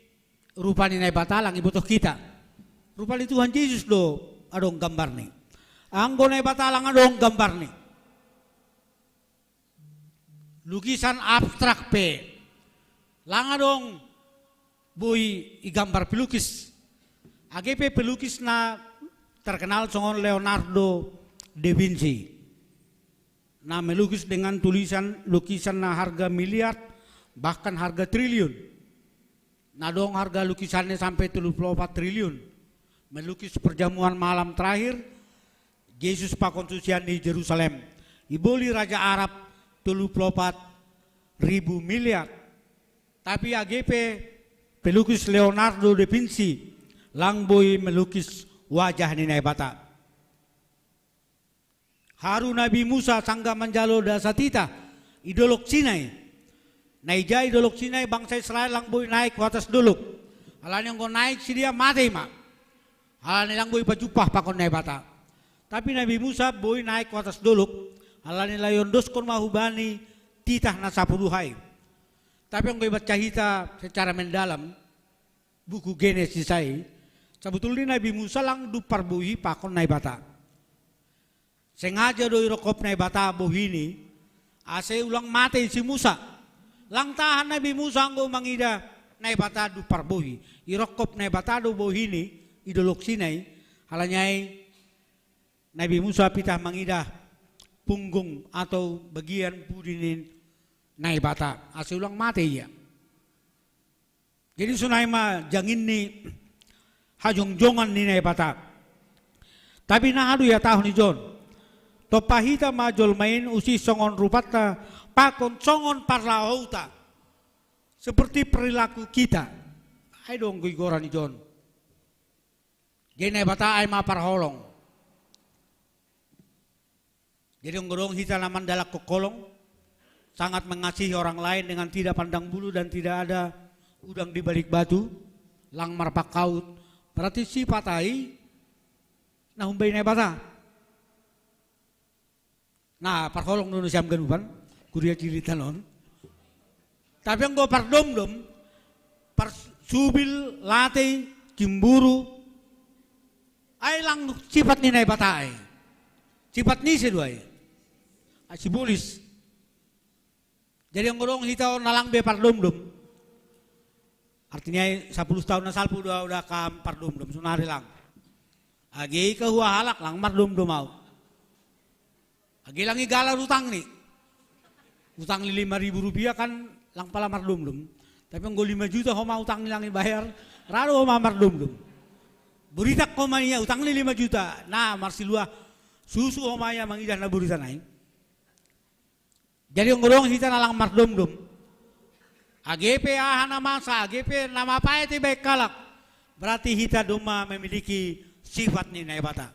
rupa ni Naibata lang ibotoh hita. Rupa ni Tuhan Jesus do adong gambarni. Anggo Naibata lang adong gambarni. Lukisan abstrak pe lang adong boi igambar pelukis. Age pe pelukis na terkenal songon Leonardo da Vinci. Na melukis dengan tulisan lukisan na harga miliar bahkan harga triliun. Na adong harga lukisanna sampe tolu pulu opat triliun. Melukis perjamuan malam terakhir Jesus pakon susianna i Jerusalem. Iboli raja Arab tolu pulu opat ribu miliar. Tapi age pe pelukis Leonardo da Vinci lang boi melukis wajah ni Naibata. Haru Nabi Musa sanggah manjalo dasa titah i dolok Sinai. Na ija i dolok Sinai bangsa Israel lang boi naek hu atas dolok. Alani anggo naek sidea mate ma. Alani lang boi pajumpah pakon Naibata. Tapi Nabi Musa boi naek hu atas dolok. Alani lae iondoskon ma hubani titah na sapuluh ai. Tapi anggo ibaca hita secara mendalam buku Genesis ai, sabotulna Nabi Musa lang dumpa bohi pakon Naibata. Sengaja do irongkop Naibata bohini ase ulang mate si Musa. Lang tahan Nabi Musa anggo mangidah Naibata du parbohi. Irokkop Naibata do bohini i Dolok Sinai, halani ai Nabi Musa pitah mangidah punggung atau bagian pudi ni Naibata, ase ulang mate ia. Jadi sonai ma jangin ni hajongjongan ni Naibata. Tapi na adu ia tahun ijon. Tompa hita ma jolma in usih songon rupanta pakon songon parlahouta. Seperti perilaku kita. Ai dong goigoran ijon. Jadi Naibata ai ma parholong. Jadi anggo dong hita na mandalakkon holong, sangat mengasihi orang lain dengan tidak pandang bulu dan tidak ada udang di balik batu, lang marpangkaut, berarti sifat ai na humbai Naibata. Nah, parholong do nasiam ganupan, kuria cilita non. Tapi anggo pardomdom, parsubil, latei, cimburu, ai lang sifat ni Naibata ai. Sifat ni ise do ai. Ai sibolis. Jadi anggo dong hita on na lang be pardomdom. Artinya ai sapuluh tahun na salpu do au dang pardomdom, sonari lang. Age i kahua halak lang mardomdom au. Age lang i galar utang ni. Utang ni lima ribu rupiah kan lang pala mardomdom. Tapi anggo lima juta homa utang ni lang i bayar, ra do homa mardomdom. Buritak homa ia utang ni lima juta. Nah, marsiluah susu homa ia mangidah na burita nai. Jadi anggo dong hita na lang mardomdom. Age pe aha na masa, age pe na mapaet ibaen halak. Berarti hita domma memiliki sifat ni Naibata.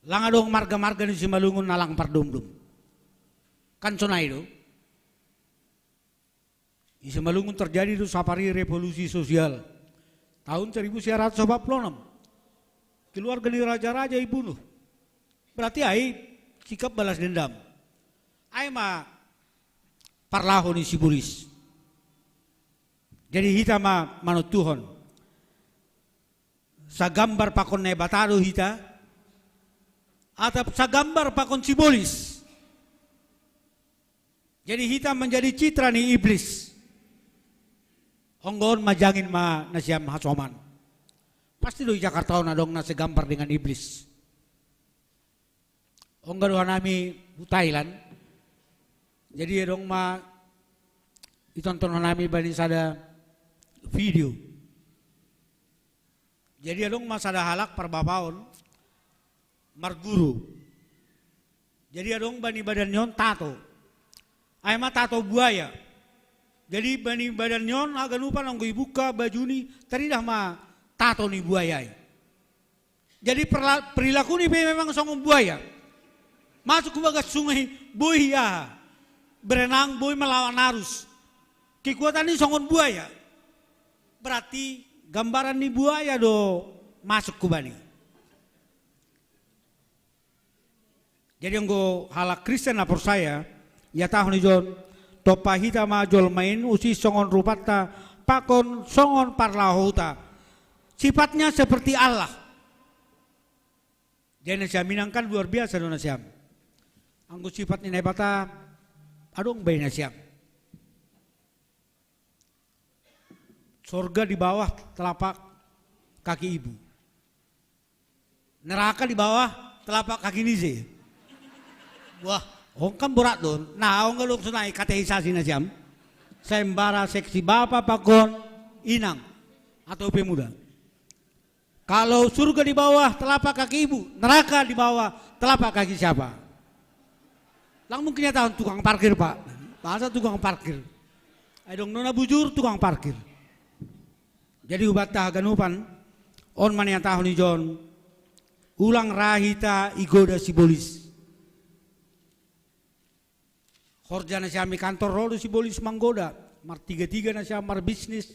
Lang adong marga-marga ni Simalungun na lang pardomdom. Kan sonai do. Di Simalungun terjadi do sapari revolusi sosial. Tahun seribu sembilan ratus empat puluh enam. Keluarga ni raja-raja ibunuh. Berarti ai sikap balas dendam. Ai ma parlaho ni sibolis. Jadi hita ma manontuhon. Sagambar pakon Naibata do hita, atap sagambar pakon sibolis. Jadi hita menjadi citra ni iblis. Anggo on ma jangin ma nasiam hasoman. Pasti do i Jakarta on adong na segambar dengan iblis. Ongga do hanami hu Thailand. Jadi adong ma itonton hanami bani sada video. Jadi adong ma sada halak parbapaon marguru. Jadi adong bani badan ni on tato. Ai ma tato buaya. Jadi bani badan ni on haganupan anggo ibuka bajuni taridah ma tato ni buaya i. Jadi perla-, perilaku ni pe memang songon buaya. Masuk ke bagas sungai, boi aha. Berenang, boi melawan arus. Kekuatan ni songon buaya. Berarti gambaran ni buaya do masuk ku bani. Jadi anggo halak Kristen na porsaya, ia tahun ijon, tompa hita ma jolma in usih songon rupanta pakon songon parlahouta. Sifatnya seperti Allah. Jadi nasiam inang kan luar biasa do nasiam. Anggo sifat ni Naibata adong bai nasiam. Sorga di bawah telapak kaki ibu. Neraka di bawah telapak kaki ni ise. Wah, on kan borat do on. Nah, on kan dong sonai kateisasi nasiam. Sayembara seksi bapa pakon inang atau pemuda. Kalau surga di bawah telapak kaki ibu, neraka di bawah telapak kaki siapa? Lang mungkin ia tahun tukang parkir, Pak. Masa tukang parkir? Ai dong nona bujur tukang parkir. Jadi hubanta haganupan, on ma nian tahun ijon, ulang ra hita igoda sibolis. Horja nasiam i kantor ro do sibolis manggoda, martiga-tiga nasiam marbisnis,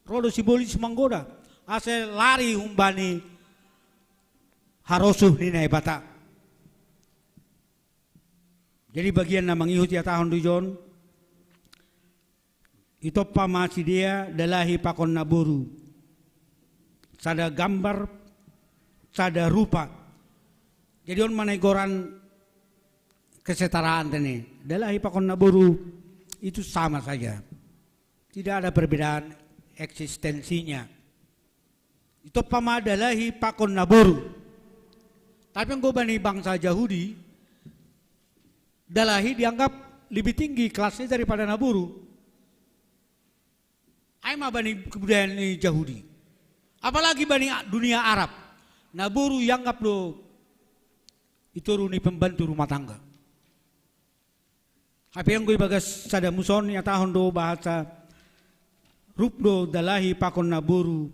ro do sibolis manggoda, ase lari humbani harosuh ni Naibata. Jadi bagian na mangihut ia tahun do ijon, itompa ma sidea dalahi pakon naboru. Sada gambar, sada rupa. Jadi on ma na igoran kesetaraan tene. Dalahi pakon naboru itu sama saja. Tidak ada perbedaan eksistensinya. Itoppa ma dalahi pakon naboru. Tapi anggo bani bangsa Jahudi, dalahi dianggap lebih tinggi kelasnya daripada naboru. Ai ma bani kebudayaan ni Jahudi. Apalagi bani dunia Arab. Naboru ianggap do i toru ni pembantu rumah tangga. Hape anggo ibagas sada muson ihatahon do bahasa rup do dalahi pakon naboru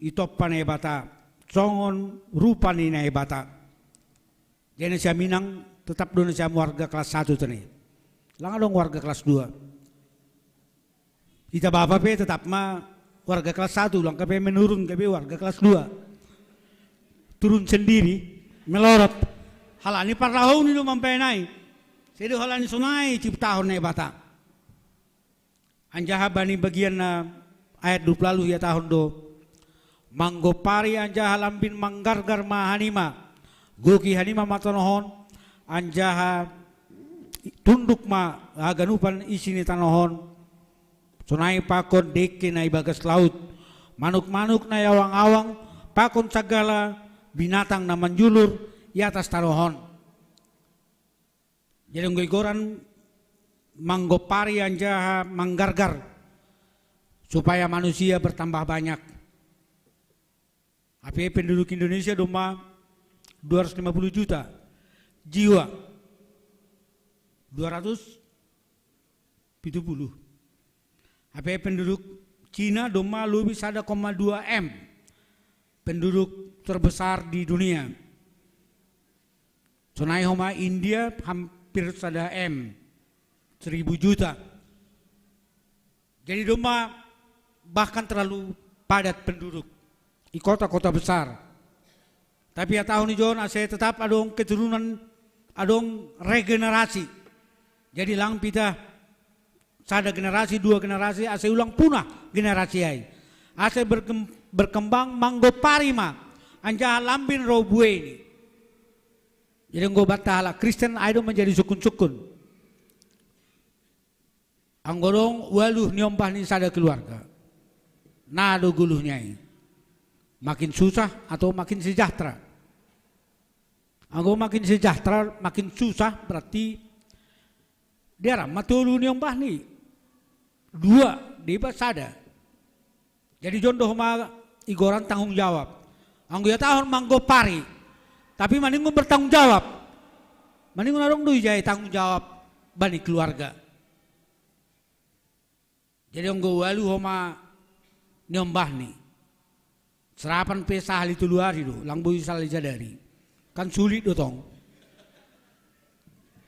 itoppa Naibata songon rupa ni Naibata. Jadi na siaminang tetap do na siam warga kelas satu tene. Lang adong warga kelas dua. Ita bapa pe tetap ma warga kelas satu, lang kape menurun kape warga kelas dua. Turun sendiri, melorot. Halani parlahou ni do mambaen ai. Sedo halani sonai ciptahon Naibata. Anjaha bani bagian na ayat dua puluh ihatahon do. Manggompari anjaha lambin manggargar ma hanima. Goki hanima ma tanohon. Anjaha tunduk ma haganupan isi ni tanohon. Sonai pakon dengke na ibagas laut. Manuk-manuk na iawang-awang pakon sagala binatang na manjulur i atas tanohon. Jadi anggo igoran manggompari anjaha manggargar supaya manusia bertambah banyak. Hape penduduk Indonesia domma dua ratus lima puluh juta jiwa. Dua ratus pitu puluh. Hape penduduk Cina domma lobi sada koma dua M. Penduduk terbesar di dunia. Sonai homa India hampir sada M. Seribu juta. Jadi domma bahkan terlalu padat penduduk di kota-kota besar. Tapi ihatahon i jo on ase tetap adong keturunan, adong regenerasi. Jadi lang pitah sada generasi, dua generasi, ase ulang punah generasi ai. Ase berkem-, berkembang manggompari ma, anjaha lambin ro buei ni. Jadi anggo banta halak Kristen ai do menjadi sukun-sukun. Anggo dong ualuh niombah ni sada keluarga, na do goluhna i. Makin susah atau makin sejahtera? Anggo makin sejahtera, makin susah, berarti dia ramma tolu niombah ni. Dua, deba sada. Jadi jolo do homa igoran tanggung jawab. Anggo ihatahon manggompari, tapi maningon bertanggung jawab. Maningon adong do ijai tanggung jawab bani keluarga. Jadi anggo ualuh homa niombah ni. Serapan pe sahali tolu ari do, lang boi sahali sadari. Kan sulit do tong.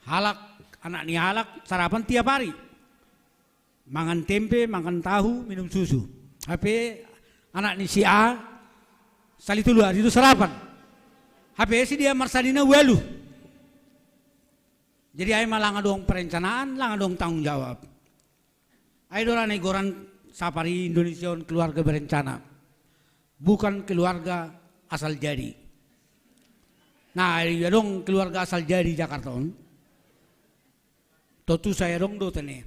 Halak, anak ni halak sarapan tiap ari. Mangan tempe, mangan tahu, minum susu. Hape anak ni si A, sahali tolu ari do sarapan. Hape si dia marsadina ualuh. Jadi ai ma lang adong perencanaan, lang adong tanggung jawab. Ai do rana igoran sapari Indonesia on keluarga berencana. Bukan keluarga asal jadi. Nah, ai adong keluarga asal jadi Jakarta on. Tontu sai adong do tene.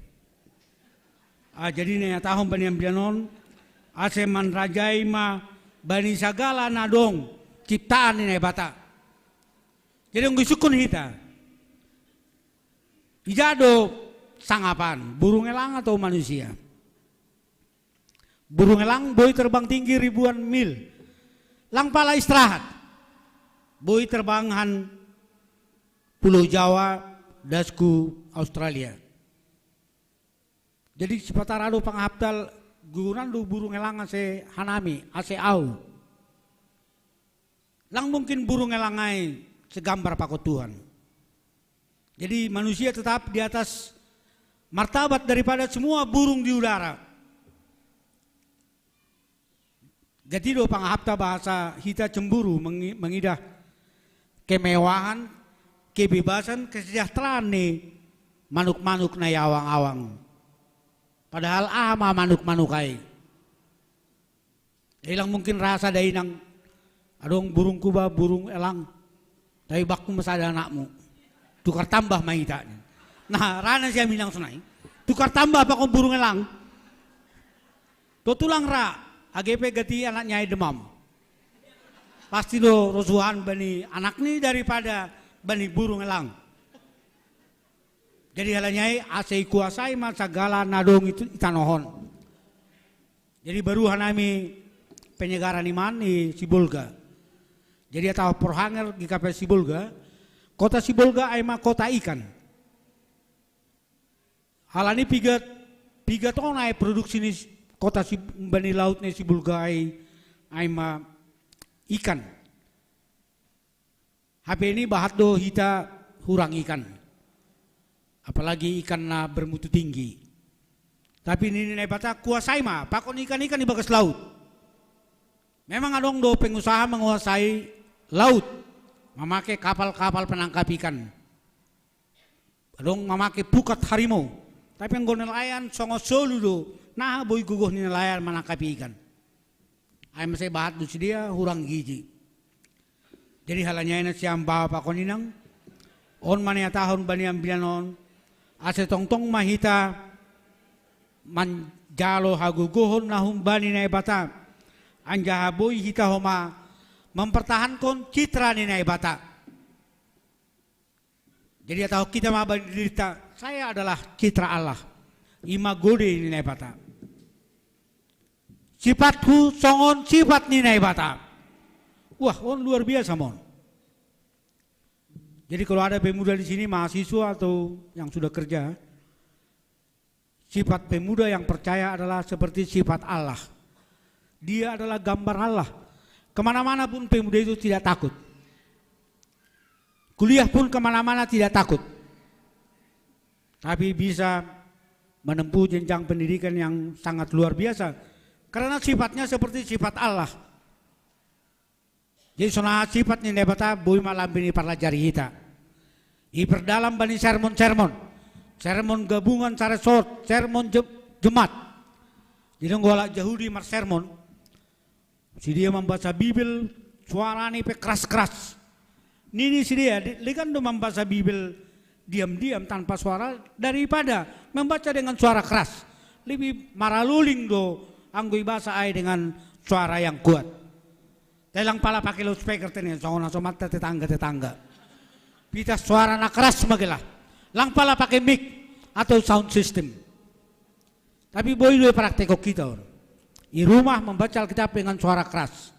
Ah, jadi na ihatahon bani ambilan on, ase manrajai ma bani sagala na adong ciptaan ni Naibata. Jadi anggo isungkun hita, ija do sangapan, burung elang atau manusia? Burung elang boi terbang tinggi ribuan mil. Lang pala istirahat. Boi terbang han Pulau Jawa, das ku Australia. Jadi sipata ra do pangahapta, guguran do burung elang ase hanami, ase au. Lang mungkin burung elang ai segambar pakon Tuhan. Jadi manusia tetap di atas martabat daripada semua burung di udara. Gati do pangahapta bahasa hita cemburu mengi-, mengidah kemewahan, kebebasan, kesejahteraan ni manuk-manuk na iawang-awang. Padahal aha ma manuk-manuk ai? Ilang mungkin ra sada inang, adong burungku ba burung elang, tapi bakku ma sada anakmu. Tukar tambah ma hita. Nah, ra na siaminang sonai. Tukar tambah pakon burung elang. To tulang ra, age pe gati anak ni ai demam. Pasti do rosuhan bani anak ni daripada bani burung elang. Jadi halani ai ase ikuasai ma sagala na dong i tanoh on. Jadi baru hanami penyegaran iman i Sibolga. Jadi atau porhanger gikape Sibolga, kota Sibolga ai ma kota ikan. Halani pigat, pigat on ai produksi ni kota si bani laut ni Sibolga ai, ai ma ikan. Hape ni bahat do hita hurang ikan. Apalagi ikan na bermutu tinggi. Tapi nini Naibata kuasai ma pakon ikan-ikan i bagas laut. Memang adong do pengusaha menguasai laut, mamake kapal-kapal penangkap ikan. Adong mamake pukat harimau. Tapi anggo nelayan songon solu do, naha boi gogoh ni nelayan manangkapi ikan. Ai mase bahat do sidea hurang gizi. Jadi halani ai nasiam baoa pakon inang, on ma nihatahon bani ambilan on, ase tongtong ma hita manjalo hagogohon na humbani Naibata, anjaha boi hita homa mempertahankon citra ni Naibata. Jadi atau kita ma bani dirita, saya adalah citra Allah. Ima gode ni Naibata. Sifatku songon sifat ni Naibata. Wah, on luar biasa mon. Jadi kalau ada pemuda di sini, mahasiswa atau yang sudah kerja, sifat pemuda yang percaya adalah seperti sifat Allah. Dia adalah gambar Allah. Kemana-mana pun pemuda itu tidak takut. Kuliah pun kemana-mana tidak takut. Tapi bisa menempuh jenjang pendidikan yang sangat luar biasa. Karena sifatnya seperti sifat Allah. Jadi songon sifat ni Naibata boi ma lambin i parlajari hita. I perdalam bani sermon-sermon. Sermon gabungan sare sot, sermon je, Jumat. Jadi anggo halak Jahudi marsermon, sidea mambaca Bibel, suarani pe keras-keras. Nini sidea, legan do mambaca Bibel diam-diam tanpa suara daripada membaca dengan suara keras. Lebih maraluling do anggo ibaca ai dengan suara yang kuat. Te lang pala pake loudspeaker tene, songon na so manta tetangga-tetangga. Pita suara na keras ma gelah. Lang pala pake mic atau sound system. Tapi boi do ipraktekon hita on. Di rumah membaca Alkitab dengan suara keras.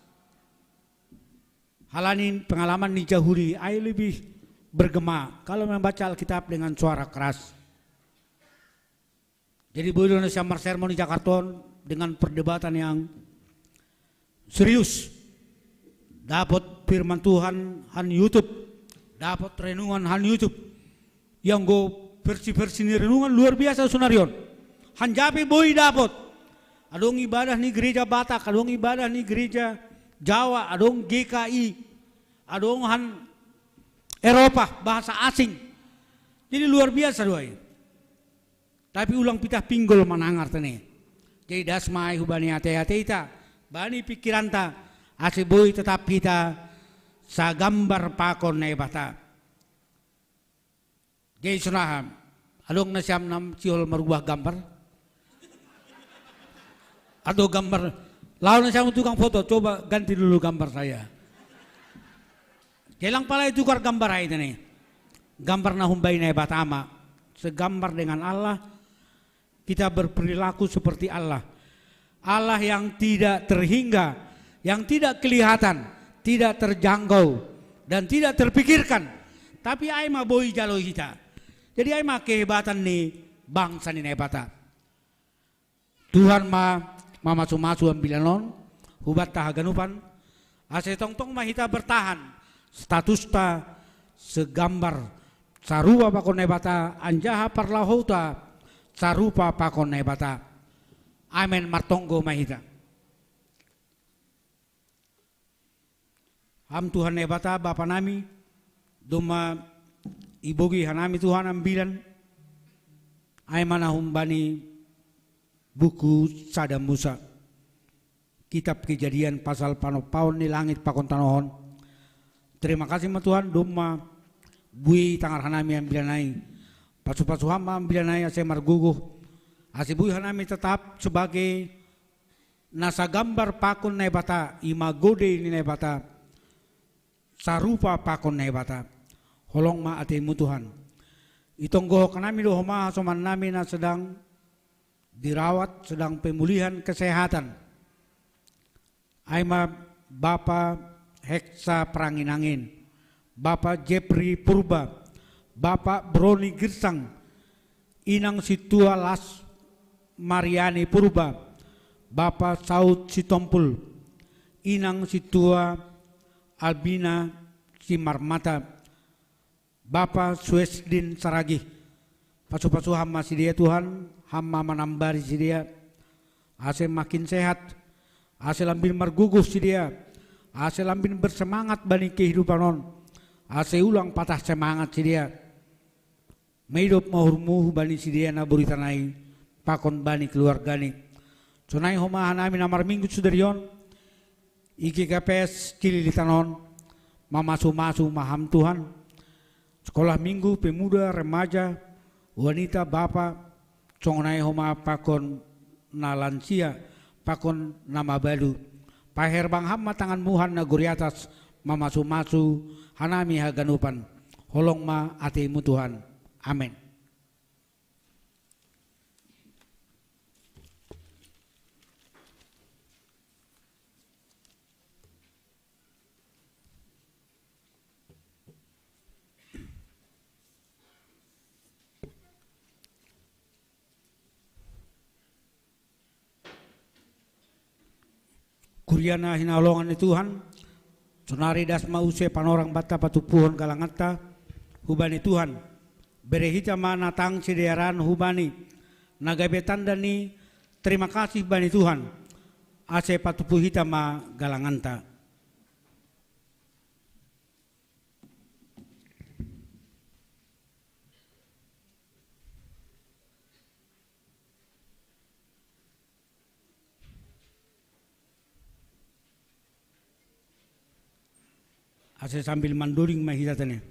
Halani pengalaman ni Jahudi, ai lebih bergema kalau membaca Alkitab dengan suara keras. Jadi boi do nasiam marsermon di Jakarta on dengan perdebatan yang serius. Dapot firman Tuhan han YouTube, dapot renungan han YouTube. Yang go versi-versi ni renungan luar biasa sonari on. Hanjape boi dapot. Adong ibadah ni gereja Batak, adong ibadah ni gereja Jawa, adong G K I, adong han Eropa, bahasa asing. Jadi luar biasa do ai. Tapi ulang pitah pinggol manang artene. Jadi das ma ai hubani ate-ate ita, bani pikiranta, ase boi tetap hita sagambar pakon Naibata. Jadi sonaha, adong nasiam na sihol marubah gambar? Atau gambar, laho nasiam tukang foto, coba ganti dulu gambar saya. Jadi lang pala itukar gambar ai tene. Gambar na humbani Naibata ma. Segambar dengan Allah, kita berperilaku seperti Allah. Allah yang tidak terhingga, yang tidak kelihatan, tidak terjangkau, dan tidak terpikirkan. Tapi ai ma boi jalo hita. Jadi ai ma kehebatan ni bangsa ni Naibata. Tuhan ma mamasu-masu ambilan on, hubanta haganupan, ase tongtong ma hita bertahan, statusta segambar, sarupa pakon Naibata, anjaha parlahouta sarupa pakon Naibata. Amen, martonggo ma hita. Ham Tuhan Naibata, Bapa nami, domma ibogei hanami Tuhan ambilan, ai ma na humbani buku Sada Musa, kitab Kejadian pasal panompaon ni langit pakon tanoh on. Terima kasih ma Tuhan, domma boi tangar hanami ambilan ai. Pasu-pasu Ham ma ambilan ai ase margogoh, Ase boi hanami tetap sebagai na sagambar pakon Naibata, i ma gode ni Naibata, sarupa pakon Naibata. Holong ma ateimu Tuhan. Itonggohon hanami do homa hasoman nami na sedang dirawat, sedang pemulihan kesehatan. Ai ma Bapa Heksa Prangin-angin, Bapa Jepri Purba, Bapa Broni Girsang, Inang Situa Las Mariani Purba, Bapa Saud Sitompul, Inang Situa Albina Simarmata, Bapa Suesdin Saragih. Pasu-pasu Ham ma sidea Tuhan, Ham ma manambari sidea, ase makin sehat, ase lambin margogoh sidea, ase lambin bersemangat bani kehidupan on, ase ulang patah semangat sidea. Maidop ma uhurmu hubani sidea na boritan ai, pakon bani keluargani. Sonai homa hanami na marminggu sadari on, i G K P S Cililitan on, mamasu-masu ma Ham Tuhan, sekolah minggu, pemuda, remaja, wanita, bapa, songon ai homa pakon na lansia, pakon na mabalu. Paherbang Ham ma tanganmu, Ham na gori atas, mamasu-masu hanami haganupan. Holong ma ateimu Tuhan. Amen. Kuria na hinaholongan ni Tuhan, sonari das ma use panorang banta patumpuhon galanganta hubani Tuhan. Bere hita ma na tang sidearan hubani, na gabe tanda ni terima kasih bani Tuhan, ase patumpu hita ma galanganta. Ase sambil mandoding ma hita tene.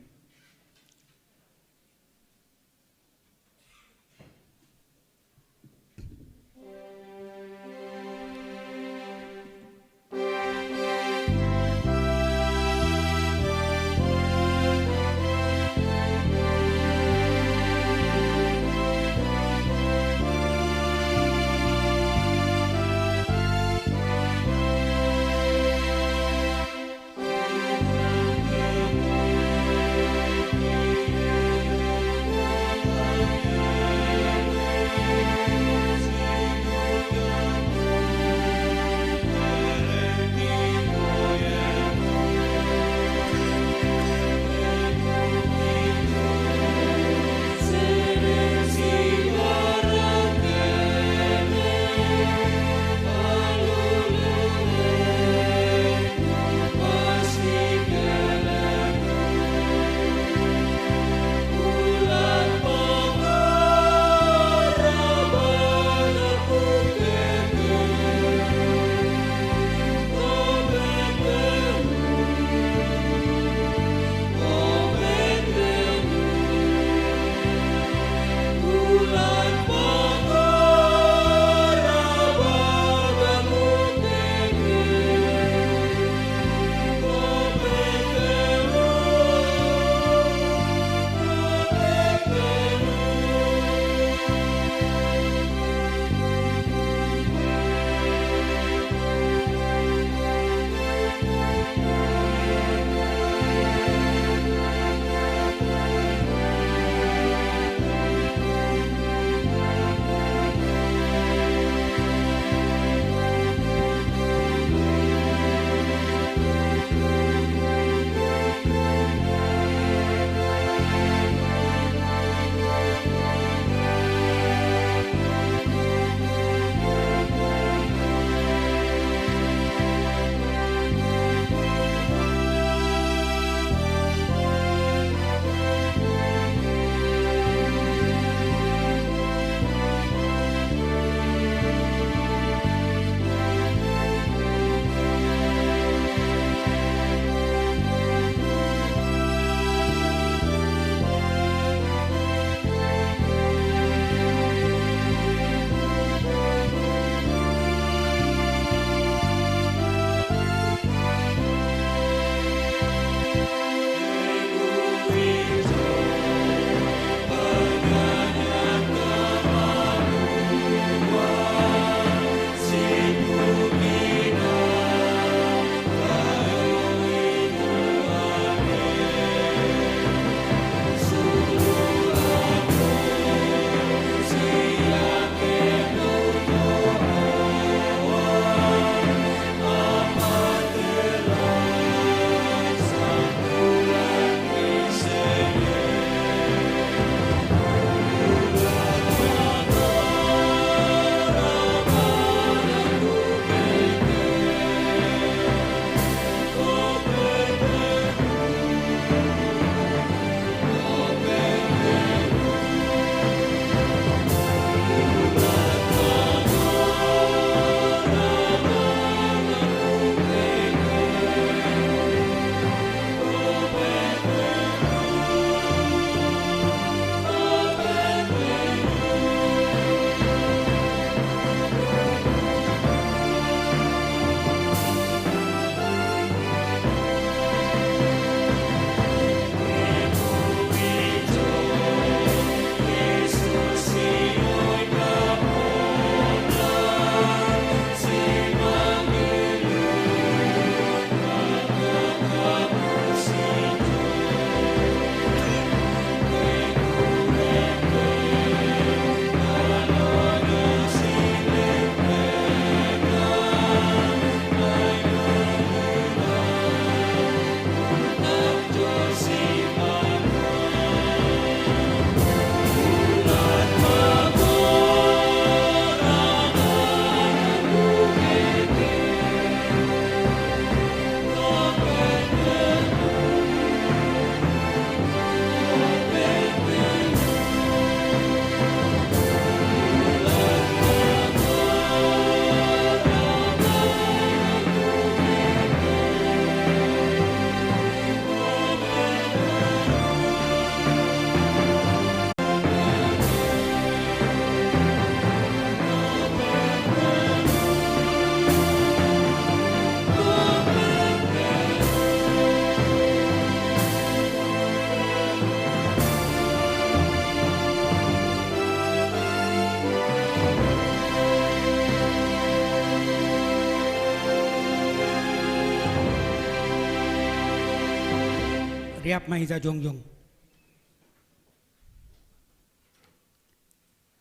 Riap ma hita jongjong.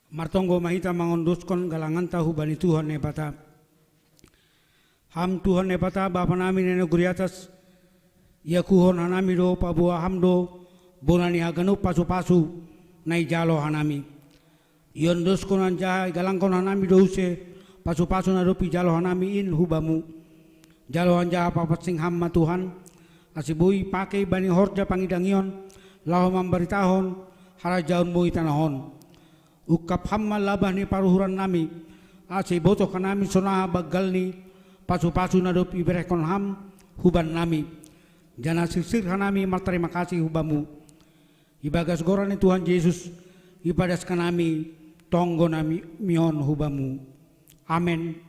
Martonggo ma hita mangondoskon galanganta hubani Tuhan Naibata. Ham Tuhan Naibata, Bapa nami na i nagori atas, iakuhon hanami do, paboa Ham do bona ni haganup pasupasu na ijalo hanami. Iondoskon anjaha igalangkon hanami do use pasupasu na dob ijalo hanami in hu Bamu. Jalo anjaha papansing Ham ma Tuhan, ase boi ipake bani horja pangidangion laho mambaritahon harajaonMu i tanoh on. Ungkap Ham ma labah ni paruhuran nami, ase ibotoh hanami sonaha banggal ni pasupasu na dob iberehkon Ham hubannami, janah sirsir hanami martarima kasih hu Bamu. Ibagas goran ni Tuhan Jesus, ipadas hanami tonggo nami on hu Bamu. Amen.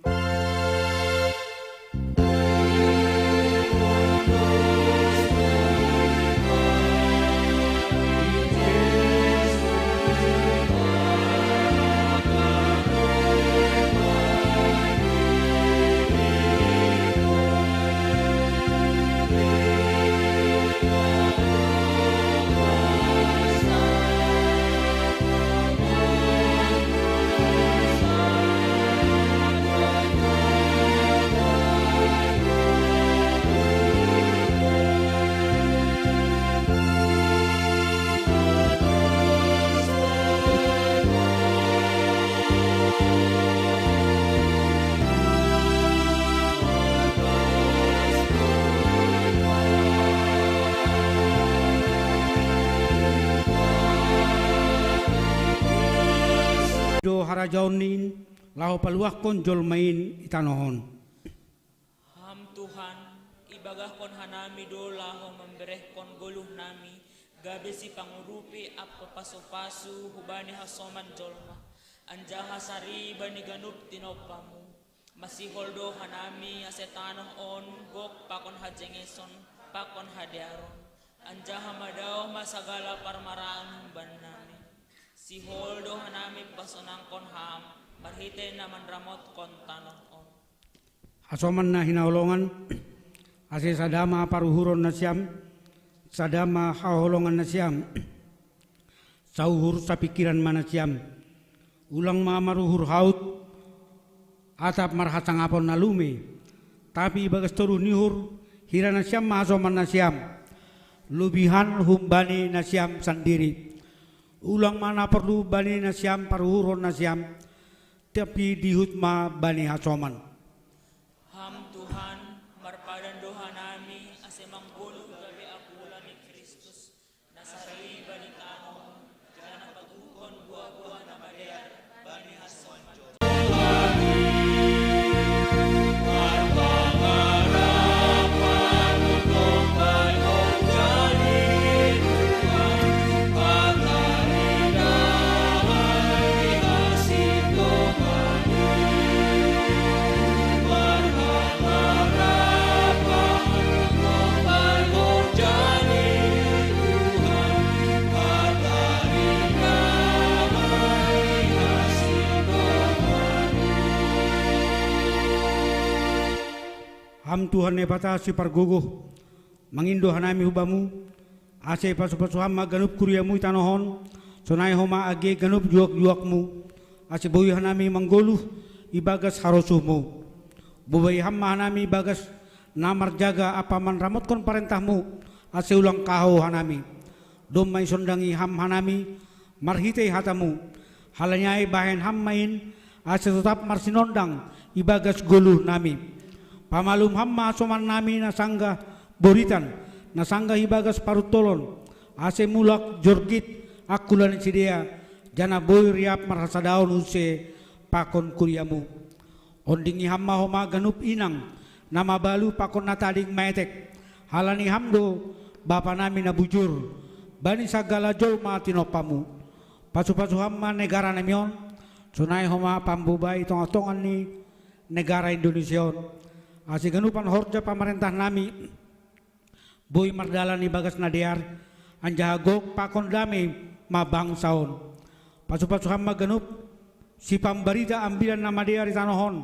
Do harajaonNi in, laho paluahkon jolma in i tanoh on. Ham Tuhan, ibagahkon hanami do laho mamberehkon goluh nami, gabe sipangurupi ampa pasupasu hubani hasoman jolma, anjaha sari bani ganup tinompaMu. Masihol do hanami ase tanoh on gok pakon hajengeson, pakon hadearon, anjaha madaoh ma sagala parmaraan humbannami. Sihol do hanami pasonangkon Ham, marhitei na manramotkon tanoh on. Hasoman na hinaholongan, ase sada ma paruhuron nasiam, sada ma haholongan nasiam, sauhur sapingkiran ma nasiam. Ulang ma maruhur haut, atap marhasangapon na lume. Tapi ibagas toruh ni uhur, hira nasiam ma hasoman nasiam, lobihan humbani nasiam sandiri. Ulang ma na porlu bani nasiam paruhuron nasiam, tapi dihut ma bani hasoman. Ham Tuhan, marpadan do hanami ase manggoluh gabe angkulan ni Kristus, na sari bani tanoh, janah patuduhkon buah-buah na madear bani hasoman. Ham Tuhan Naibata sipargogoh, mangindo hanami hu Bamu, ase pasu-pasu Ham ma ganup kuriaMu i tanoh on, sonai homa age ganup juak-juakMu, ase boi hanami manggoluh ibagas harosuhMu. Bobai Ham ma hanami ibagas na marjaga ampa manramotkon parentahMu, ase ulang kahou hanami. Domma isondangi Ham hanami marhitei hataMu. Halani ai bahen Ham ma in, ase totap marsinondang ibagas goluhnami. Pamalum Ham ma hasomannami na sanggah boritan, na sanggah ibagas paruntolon, ase mulak jorgit angkulan ni sidea, janah boi riap marhasadaon use pakon kuriaMu. Ondingi Ham ma homa ganup inang, na mabalu pakon na tading maetek, halani Ham do Bapanami na bujur bani sagala jolma tinompaMu. Pasu-pasu Ham ma negaranami on, sonai homa pambobai tongah-tongah ni negara Indonesia on, ase ganupan horja pamarentahnami boi mardalan ibagas na dear, anjaha gok pakon dame ma bangsa on. Pasu-pasu Ham ma ganup sipambarita Ambilan Namadear i tanoh on,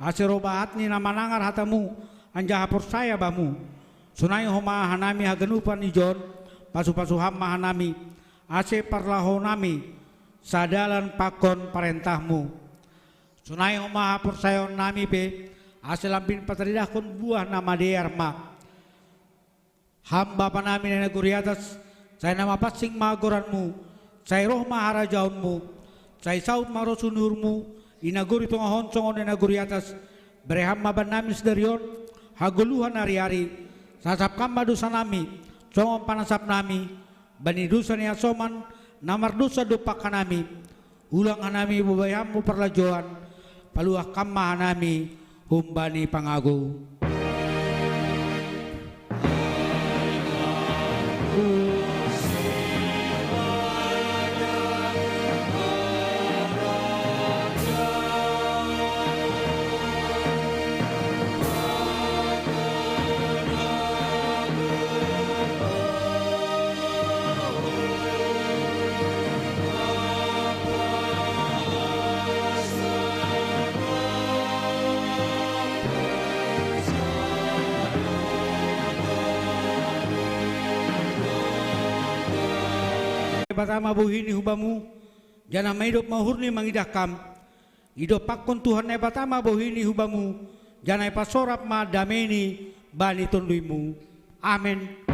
ase roh bahat ni na manangar hataMu anjaha porsaya Bamu. Sonai homa hanami haganupan ijon, Pasu-pasu Ham ma hanami, ase parlahou nami sadalan pakon parentahMu. Sonai homa haporsayaon nami pe, ase lambin pataridahkon buah na madear ma. Ham Bapa nami na i nagori atas, sai na mapansing ma goranMu, sai roh ma harajaonMu, sai saut ma rosu ni uhurMu, i nagori tonga on songon na i nagori atas. Bere Ham ma bannami sadari on hagoluhan ari-ari. Sasap Ham ma dousa nami songon panasap nami bani dousa ni hasoman na mardousa dompak hanami. Ulang hanami bobai Ham hu parlajouan, paluah Ham ma hanami humbani pangagou. Naibata ma bohini hu bamu, janah maidop ma uhurni mangidah kam. Idompakkon Tuhan Naibata ma bohini hu bamu, janah ipasorap ma dameini bani tonduymu. Amen.